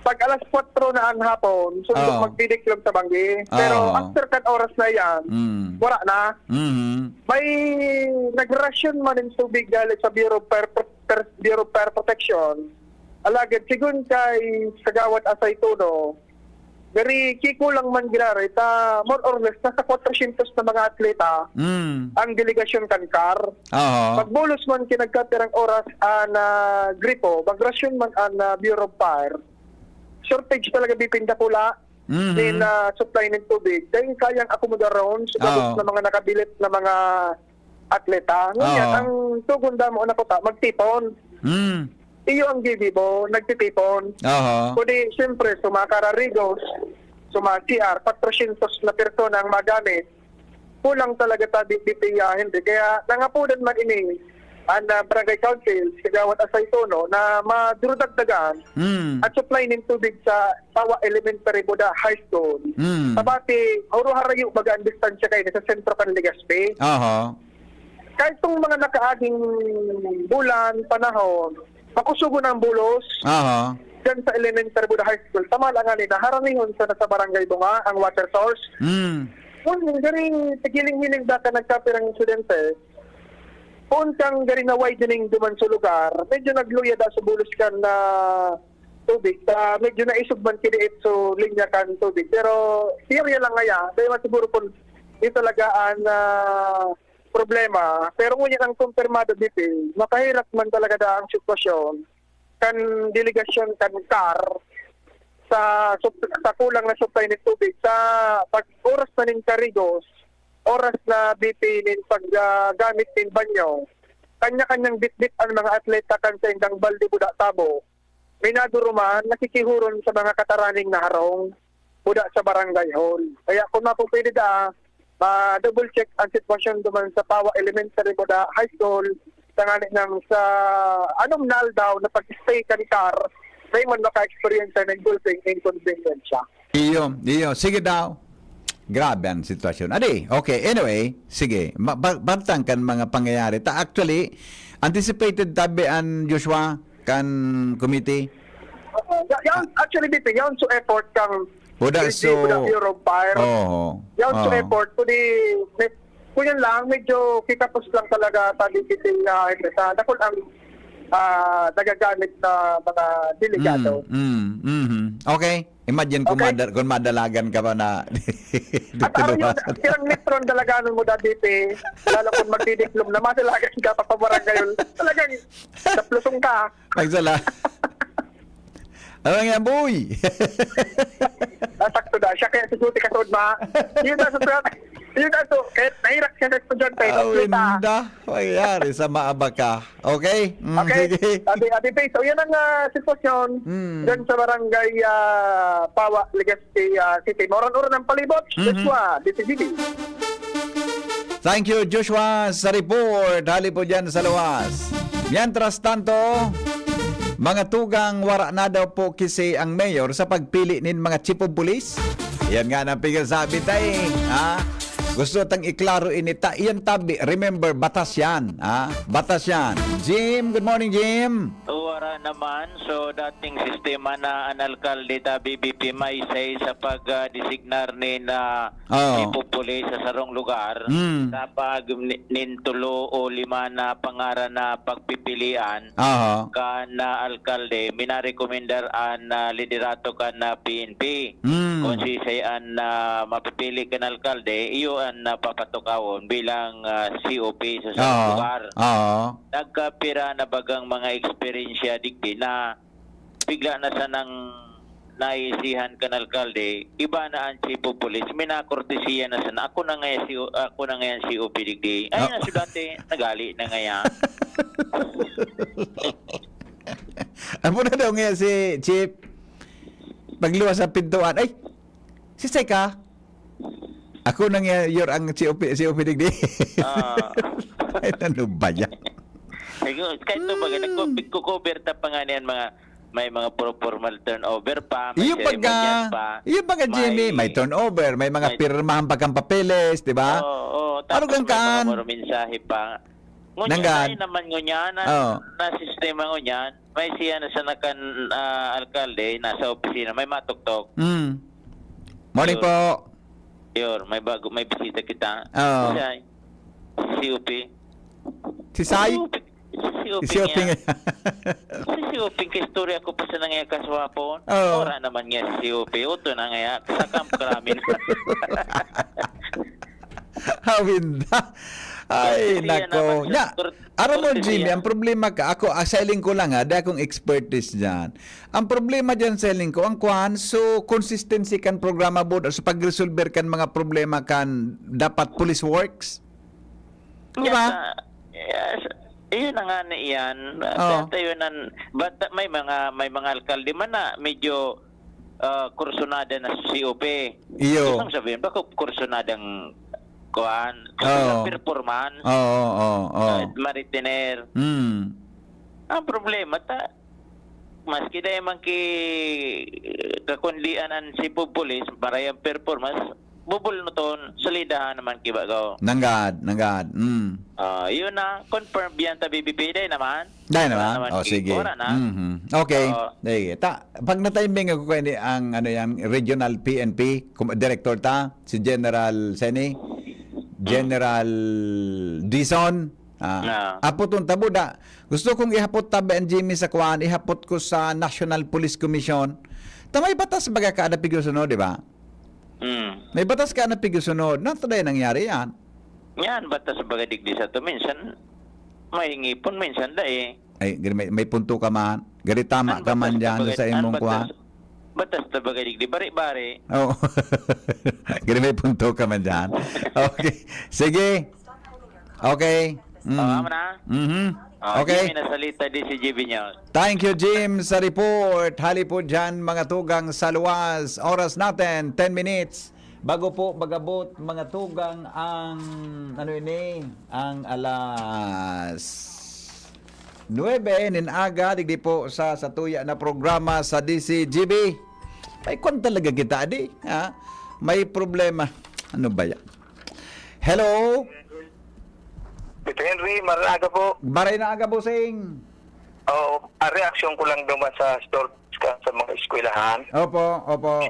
Pag alas kwatro na ang hapon, sundok Oo. magdidiklog sa banggi. Pero Oo. after kan oras na yan, Mm. wala na. Mhm. May nagrasyon man ng tubig galing sa Bureau of Fire, Pro- Per- Bureau of Fire Protection. Alagad, sigun kay Kagawad Asay Tuno, very kikulang man ginari, ta more or less, nasa kwatrosyentos na mga atleta Mm. ang delegasyon kan CAR. Oo. Pagbulos man kinagkapirang oras an ah, gripo, magrasyon man an ah, Bureau of Fire. Shortage talaga bipindakula Mhm. nin ah, supply nin tubig. Dahil kayang akomodaron sa gabos Oo. na mga nakabilit na mga atleta. Ngunyan, Oo. ang tugon damo na kuta, magtipon. Mm. Iyo ang gigibo, nagtitipon. Aha. Kundi, siyempre, sa mga kararigos, sa mga C R, kwatrosyentos na persona ang magamit. Kulang talaga ta di, di piyahin di. Kaya nangapodan man ini ang ah, barangay council, Kagawad Asay Tuno, na madurudagdagan Mm. at supply nin tubig sa Tawa Elementary Buda High School. Mm. Sabati, huro harayo baga ang distansya kayo sa sentro kan Legazpi. Aha. Kahit tong mga nakaaging bulan, panahon, makusugon ang bulos. Aha. Diyan sa elementary Buda High School, tama lang nga nila, haranihon sa nasa barangay Bunga, ang water source. Mm. Kung garing, tigiling-hiling daka nagkapirang insidente, kung kang garing na widening duman sa lugar, medyo nagluya da sa bulos kan na tubig. Ta medyo naisog man kiniit so linya kan tubig. Pero teorya lang ngaya, dahil man siguro kung yun talaga ang ah, problema. Pero ngunyan ang kumpirmado dito, makahirak man talaga da ang sitwasyon kan delegasyon kan CAR sa sup- sa kulang na supply ng tubig sa pag oras na nin karigos, oras na B P nin paggamit nin banyo, kanya-kanyang bitbit ang mga atleta kan sa indang balde buda tabo. May naduruman, nakikihuron sa mga kataraning na harong buda sa barangay hall. Kaya kung mapupwede da, ma-double check ang sitwasyon duman sa Pawa Elementary buda High School, sa ngani nang sa anom na aldaw na pag-stay kan CAR May man maka-experience sa nagdulsing inconvenience siya. Iyo, iyo. Sige daw. Grabe ang sitwasyon. Adi, okay. Anyway, sige. Ma- ba- bantang kan mga pangyayari. Ta actually, anticipated tabi an Joshua kan committee. Uh, ya- yan, actually, dito, yan so effort kang Buda Hindi, so, buda Bureau of Fire. Oo. Yan so Oo. effort. Kundi, may- kung yan lang, medyo kikapos lang talaga sa digital na sa dakul ang ah, nagagamit na mga delikado. Mm, mm, mhm. Okay. Imagine kung Okay. mada- kung madalagan ka ba na At ano yun, tinulasan. Sirang metron dalaganon mo dati, lalo kung magdidiplom na, madalagan ka pa pabarangay yun. Talagang, naplusong ka. Magsala. Ano nga, boy? Nasakto na siya, kaya siguro ka tuod, ma. Yun na, sa yun na, so, kaya nahirap siya sa estudyante, Awin kompleto. Da. Mayari sa maaba ka. Okay? Mm, Okay. Sige. Ate, Ate Faith, so yan ang ah, sitwasyon Mm. dyan sa barangay ah, Pawa, Legazpi ah, City. Mauran-uran ang palibot. Mhm. Joshua, D T V B. Thank you, Joshua, sa report. Hali po dyan sa luwas. Mientras tanto, mga tugang, wara na daw po kisi ang mayor sa pagpili nin mga chief of police. Yan nga ang pigasabi tayo, ha? Gusto tang iklaro ini ta, iyan tabi. Remember, batas yan, ha? Batas yan. Jim, good morning, Jim. Wara naman. So, dating sistema na an alkalde ta B B P may say sa pag-designar ni na Oo. Chief of Police sa sarong lugar. Mm. Sa pag ni- nin tulo o lima na pangaran na pagpipilian, Aha. kan ah, alkalde, minarekomendar an ah, liderato kan ah, P N P. Mm. Kung sisay an ah, mapipili kan alkalde, iyo an ah, papatukawon bilang ah, C O P sa sarong Oo. lugar. Oo. Nagkapira na bagang mga eksperyensya digdi na bigla na sanang naisihan kan alkalde, iba na ang chief of police, minakortesiya na sana. Ako na ngayon si ako na ngayon si O P digdi. Ay, Ah. na si dati, nagali na ngayon. Amo na daw ngayon si Chief. Pagluwas sa pintuan, "Ay, si Seka, ako na ngayon ang si O P, si O P digdi." Ah. Ay, ano ba yan? Siguro, kahit ito baga, Mm. nagko-, nagko-cover ta pa nga niyan mga, may mga pro-, formal turnover pa, may Iyo baga, ceremonial pa, iyo baga, Jimmy, may may turnover, may mga may pirmahan pa kang papeles, di ba? Oo, oo. Ano Tapos kang may mga kaan? Mga mensahe pa. Ngunyan, Nanggan? Ay naman ngunyan, na, Oo. na sistema ngunyan, may siya na sa nakan, ah, alkalde, nasa opisina, may matuktok. Mm. Morning Yun. po. Yor, may bago, may bisita kita. Oo. Siya, si C O P. Si Sai? Si C O P, si C O P Si C O P nga. nga. Si C O P, kaistorya ko pa sa nangyayari kaswapon. Oo. Wala naman niya si C O P. Uto na nga, sa Camp Karamin. Hawinda. Ay, Kasi siya nako. naman sa Nya, court, aram mo, court Jimmy, niya. Ang problema ka, ako, ah, sa hiling ko lang, ha, di akong expertise dyan. Ang problema dyan sa hiling ko, ang kwan, so, consistency kan programa board sa pag-resolver kan mga problema kan dapat police works. Di Yes, ba? ah, yes. Iyon na nga na iyan. Oo. At yun ang, but may mga, may mga alkalde man na medyo, ah, kursunada na sa C O P. Iyo. Gusto mong sabihin, baka kursunadang kuan, Oo. performance, Oo, oo, oo. ah, maritener. Mm. Ang problema, ta, maski dahil man ki, kakundian ang chief of police, para yung performance, bubulnuton, solidahan naman ki bagaw. Nanggad, nanggad. Mm. Ah, yun na, confirm yan ta B B P, dahil naman. Dahil Wala naman? naman Oh, ki-, sige. wala na. Mhm. Okay. Oo. Sige. Ta, pag na-timing ako kayo ni ang, ano yan, regional P N P, kum-, director ta, si General Seni, Mm. General Dison, ah, Ah. apoton ta buda. Gusto kong ihapot tabi ang Jimmy sa kuan, ihapot ko sa National Police Commission. Ta may batas baga kada pigyo sunod, di ba? Mm. May batas ka na pigyo sunod. Nato dahil nangyari yan. Yan, batas baga digdi sa to. Minsan, may ngipon, minsan dai. Ay, gari may, may punto ka man. Gari tama Ang ka man batas dyan baga, sa ang imong kuha. batas, batas na baga digdi. Bari-bari. Oo. Gari may punto ka man dyan. Okay. Sige. Okay. Mm. Oh, amo na? Mhm. Ah, Okay. Jimmy Nasalita, D C G B News. Thank you, Jim, sa report. Hali po dyan, mga tugang sa luwas. Oras natin, ten minutes. Bago po magabot, mga tugang, ang, ano ini, ang alas nuebe nin aga, digdi po sa, sa tuya na programa sa D C G B. May kwan talaga kita, di? Ha? May problema. Ano ba yan? Hello? Tito Henry, maranaga po. Maray na aga, bossing. Oo, ang reaksyon ko lang naman sa store ka sa mga eskwelahan. Opo, opo.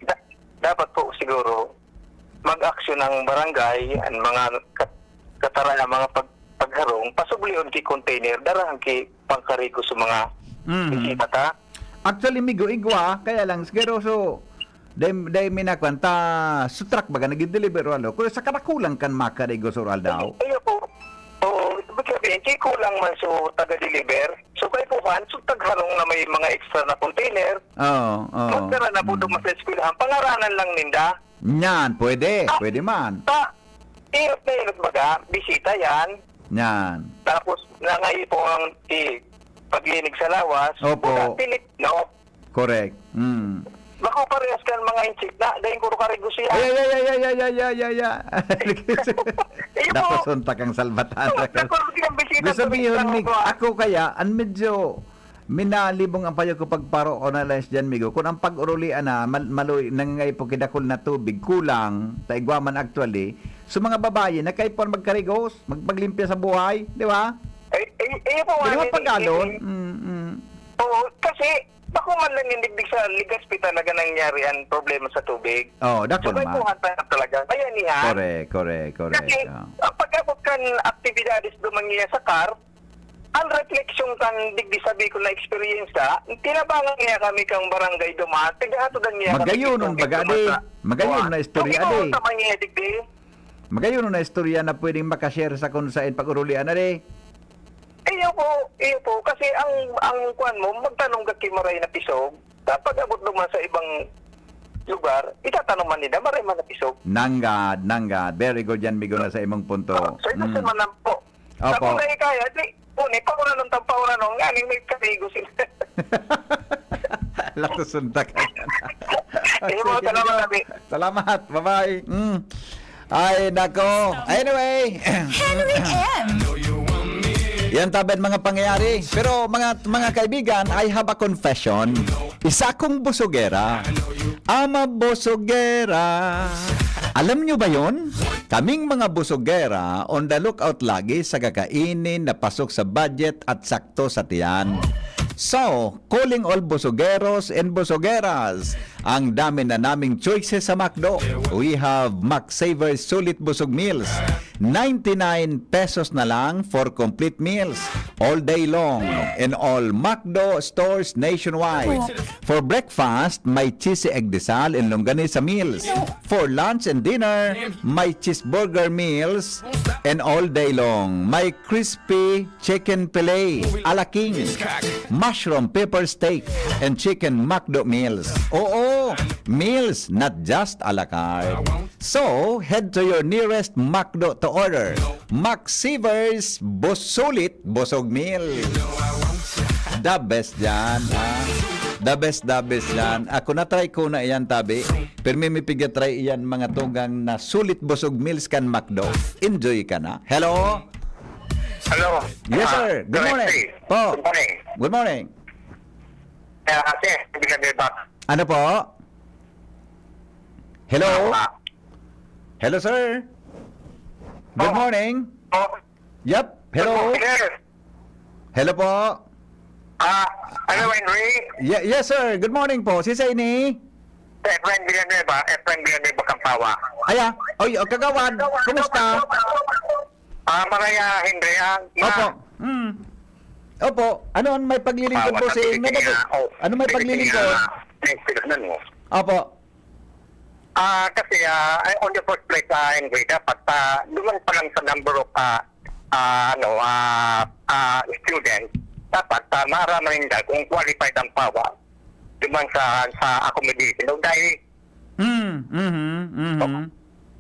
Da- dapat po siguro mag-aksyon ang barangay, ang mga kat- katara ang mga pag pagharong, pasublion ki container, darahan ki pangkarigo sa mga Mhm. bisita ta. Actually, migo, igwa, kaya lang, siguro, so, dahil, dahil may nakuan, ta, sa truck baga, nag-deliver o ano. Kung sa karakulang kan makarigo sa Ural daw. Iyo po. Oo, ibig sabihin, kay kulang man so taga-deliver. So, kay kuhan, so tagharong na may mga extra na container. Oo, oo. Magdara na po Mhm. duman sa eskwelahan. Pangaranan lang ninda. Yan, pwede. Ah, Pwede man. Ta, inot na inot baga, bisita yan. Yan. Tapos, nangayi po ang i- paglinig sa lawas. Opo. Wala, pilit, no? Correct. Mm. Bako parehas kan mga insik na, dahil ko karigo siya. Ay, ay, ay, ay, ay, ay, ay, ay, ay, ay. Iyo po. Nakusunta kang salbatan. Nakusunta kang bisita, Gusto sabihin, tuwing Mig, ako kaya, ang medyo minalibong ang payo ko pagparo o na lang diyan, Migo. Kung ang pag-urulian na, mal-, maloy, nangangay po kidakol na tubig, kulang, taigwa man actually. So, mga babae, nagkaipon magkarigos, magpaglimpya sa buhay, di ba? Ay, ay, ay, po, Di ba ano, pag-alon? eh, Mm, mm. Oo, kasi bako man lang yung digdig sa ligas pi talaga nangyari ang problema sa tubig. Oo, dakul So, may man. kuhan tayo talaga. Kaya niya, Correct, correct, correct. kasi Ah. ang pag-abot kan aktibidades duman niya sa car, ang refleksyon kan digdi sabi ko na experience ka, tinabangan niya kami kang barangay duman, tigahatodan niya kami Magayon, kang baga, tubig di. duman sa Magayon kuwan. na istorya, Ang ikaw di. sa mga digdi, Magayon na istorya na pwedeng makashare sa kung saan pag-urulian na, di. Iyo po, iyo po. Kasi ang, ang kuwan mo, magtanong ka ki maray na pisog, sa pag-abot naman sa ibang lugar, itatanom man nila, maray man na pisog. Nanggad, nanggad. Very good yan, Migo, na sa imong punto. Oh, so, ito Mm. naman lang po. Opo. Sa kung dahil kaya, di, kung ipauranon, tampauranon, nga, ning may katigo sila. Lato suntak. Iyo po, Sige, salamat, Migo. Abi. Salamat. Bye-bye. Mm. Ay, nako. Anyway. Henry M. Yan tabi ang mga pangyayari. Pero mga, mga kaibigan, I have a confession. Isa akong busogera. Ama busogera. Alam nyo ba yon? Kaming mga busogera, on the lookout lagi sa kakainin na pasok sa budget at sakto sa tiyan. So, calling all busogeros and busogeras, ang dami na naming choices sa McDo. We have McSaver Sulit Busog Meals. Ninety-nine pesos na lang for complete meals all day long in all McDo stores nationwide. For breakfast, may cheesy egg desal and longganisa meals. For lunch and dinner, may cheeseburger meals and all day long. May crispy chicken fillet a la king, mushroom pepper steak, and chicken McDo meals. Oo, meals, not just a la carte. So, head to your nearest McDo to order. McSaver's Busulit Busog Meal. The best yan, ha? The best, the best yan. Ako na-try ko na iyan, tabi. Pero may, may piga-try iyan, mga tugang na sulit busog meals kan McDo. Enjoy ka na. Hello? Hello. Yes, Ah, sir. Good morning. Good morning. Good morning. Kaya kasi, hindi ka diba? Ano po? Hello? Ah. Hello, sir. Good Oh. morning. Oh. Yep. Hello. Good morning. Hello po. Ah, hello, Henry. Ye- yes, sir. Good morning po. Si Sir ini? Efren Villanueva, Efren Villanueva, Kampawa. Aya. Oy, oh, kagawad. Kumusta? Ah, Maraya, Henry, ah, ma- Opo. Hmm. Opo. Ano ang may paglilingkod Kampawa, po sa inyo? Kapiling, ah, oh, Ano may Kapiling, paglilingkod? ah, next week na, no? Opo. Ah, kasi, ah, ay, on the first place, ah, Henry, dapat, ah, duman pa lang sa number of, ah, ah, ano, ah, ah, students, dapat, ah, maaraman nila kung qualified ang pawa duman sa, sa accommodation. No, dahil, Mm, mhm, mhm.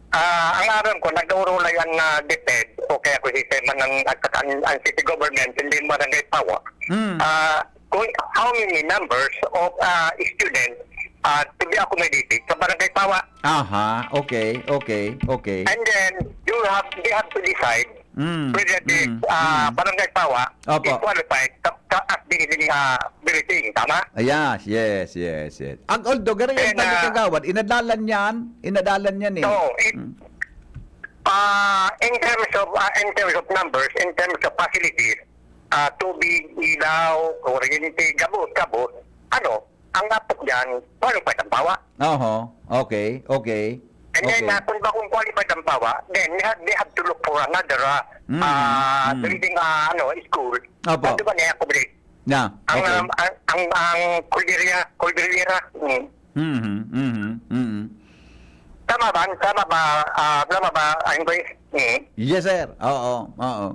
ah, ang aram ko, nag-uurulay ang, ah, DepEd, o kaya kung sistema ng, at saka ang, ang city government, hindi barangay pawa. Mm. Ah, kung how many numbers of, ah, students, ah, to be accommodated sa barangay pawa. Aha, okay, okay, okay. And then, you have, they have to decide Mm, President, mm, ah, mm. Barangay Pawa, Opo. Is qualified sa, sa, as being, ah, billeting, tama? Ah, yes, yes, yes, yes. Ang although, garo yan, Then, tali ah, kagawad, inadalan yan, inadalan yan eh. So, it, Mm. ah, in terms of, ah, in terms of numbers, in terms of facilities, ah, tubig, ilaw, kuryente, gabos, gabos, ano, ang dapat dyan, qualified ang Pawa. Oho. Okay, okay. And then, Okay. ah, kung bakong qualified ang Pawa, then they have, they have to look for another, ah, Mm, ah, mm. building, ah, ano, school. Opo. Na doon i-accommodate. Yeah, Ang, okay. um, ang, ang, ang Cordillera, Cordillera, mm. Mhm, mhm, mhm. Tama ba? Tama ba? Ah, tama ba, Anggoy? Mm. Yes, sir. Oo, oo.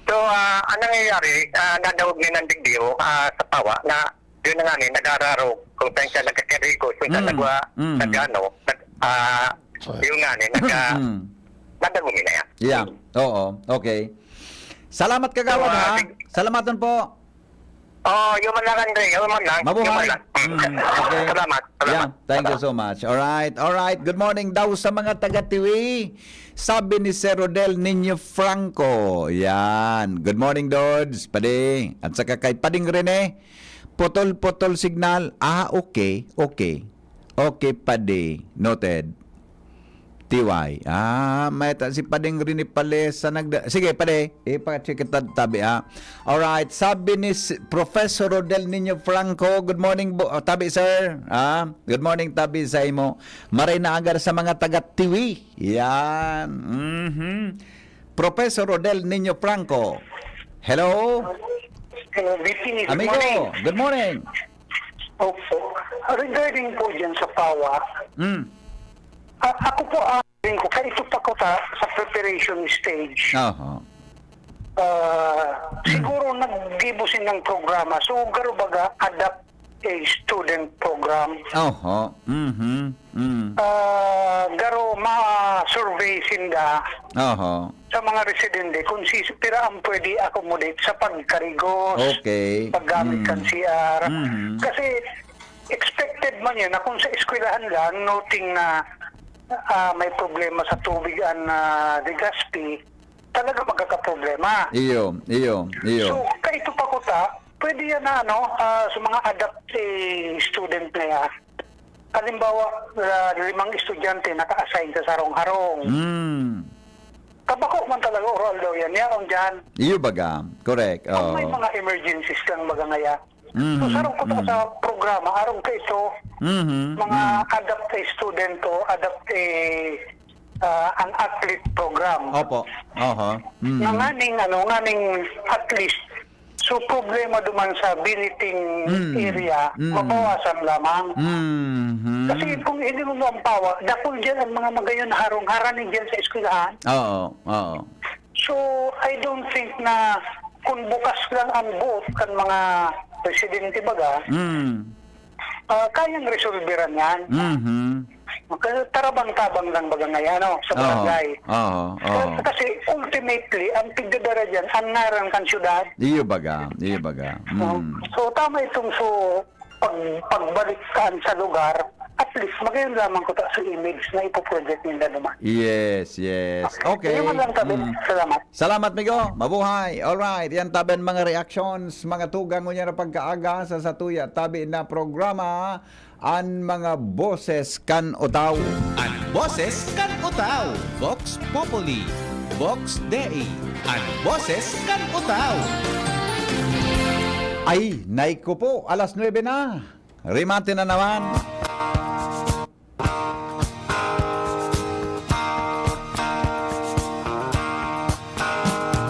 So, ah, ang nangyayari, ah, nadawog ni Nandigdio, ah, sa Pawa na yun na nga ni, nag-aararo kung saan siya nagkakirigos, kung saan Mm, nagwa-, mm. nag-ano, nag-, ah, Sorry. yun nga ni, nag-, ah, Mm. nagdagumi na yan. Yeah, oo, okay. Salamat, Kagawad, So, ah, ha? sig- Salamaton po. Oh, yun man lang, Andre, yun man lang, yun man Mabuhay. lang. Mm, okay. Salamat, salamat. Yeah, thank you so much. All right, all right. Good morning daw sa mga taga Tiwi. Sabi ni Sir Rodel Niño Franco. Yan. Good morning, Dodge, Padi. At saka kay Pading Rene. Putol-putol signal. Ah, okay, okay. Okay, Padi. Noted. T Y. Ah, may ta-, si Pading Rene Palesa nagda-, sige, Padi, ipa-check kita tabi, ah. Alright, sabi ni s-, Professor Rodel Niño Franco, "Good morning, bo-, oh, tabi, sir." Ah, "Good morning, tabi, sa imo. Maray na agar sa mga taga Tiwi." Yan. Mhm. Professor Rodel Niño Franco. Hello? Hello, V P. Good Amigo, morning. Good morning. Opo. Regarding po dyan sa Pawa, Mm. a-, ako po, ah, rin ko, kaya ito pa ko ta, sa preparation stage. Oho. Ah, siguro naggibo silang programa. So, garo baga, adapt a student program. Oho. Mhm. Mm. Ah, garo ma-survey sinda Oho. sa mga residente kung si, pira ang pwede accommodate sa pagkarigos, Okay. paggamit Mm. kan C R. Mhm. Kasi expected man yan na kung sa eskwelahan lang, noting na, ah, may problema sa tubig ang, ah, Legazpi, talaga magkakaproblema. Iyo, iyo, iyo. So, kaito pa kuta, pwede yan na, ano, ah, sa mga adapt, eh, student na yan. Halimbawa, ah, limang estudyante naka-assign sa sarong-harong. Mm. Kabako man talaga, oral daw yan. Yaon dyan. Iyo baga. Correct. Kung may Oo. mga emergencies lang baga ngaya. So, Mhm. sarong kuta Mm. sa programa, arong kaito, Mhm. mga Mm. adapt a student o adapt a, ah, an athlete program. Opo. Oho. Mm. Nga nganing, ano, nganing at least, so problema duman sa billeting Mm. area, Mm. mabawasan lamang. Mhm. Kasi kung hindi mo ang Pawa, dakul dyan ang mga magayon harong harani dyan sa eskwelahan. Oo, oo. So, I don't think na kung bukas lang ang booth kan mga residente baga, Mm. ah, kayang resolveran yan. Mhm. Kaya tarabang-tabang lang baga ngayon, ano, sa Oo. barangay. Oo, oo. Kasi ultimately, ang tigdadara dyan, ang ngaran kan syudad. Iyo baga, iyo baga. Oh, Mm. so, tama itong so, pag-, pagbalik kaan sa lugar, at least, magayon lamang kuta sa image na ipoproject ninda naman. Yes, yes. Okay. Okay. Yun lang, tabi. Mm. Salamat. Salamat, migo. Mabuhay. Alright. Yan tabi an mga reactions, mga tugang ngunyan na pagkaaga sa satuya tabi na programa, An Mga Boses kan Utaw. An Boses kan Utaw, Vox Populi, Vox Dei, An Boses kan Utaw. Ay, naiko po, alas nuebe na. Remate na naman.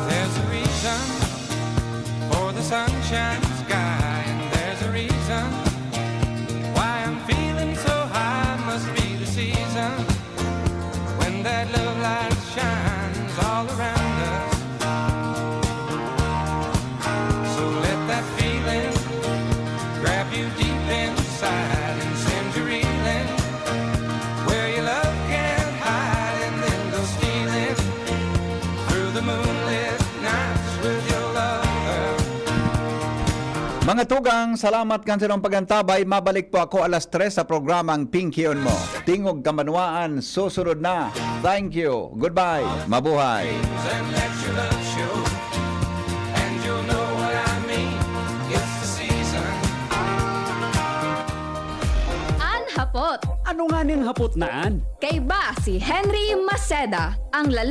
There's a reason for the sunshine sky, and there's a reason why I'm feeling so high. Must be the season when that love light shines all around us. So let that feeling grab you deep inside and send you reeling where your love can't hide, and then go stealing through the moonlit nights with your lover. Mga tugang, salamat kan sa inyong pag-antabay. Mabalik po ako alas tres sa programang Pingkion Mo. Tingog Kabanwaan, susunod na. Thank you. Goodbye. Mabuhay. And let your love show. And you'll know what I mean. It's the season. An hapot. Ano nga ning hapot na an? Kaiba si Henry Maceda, ang lalaki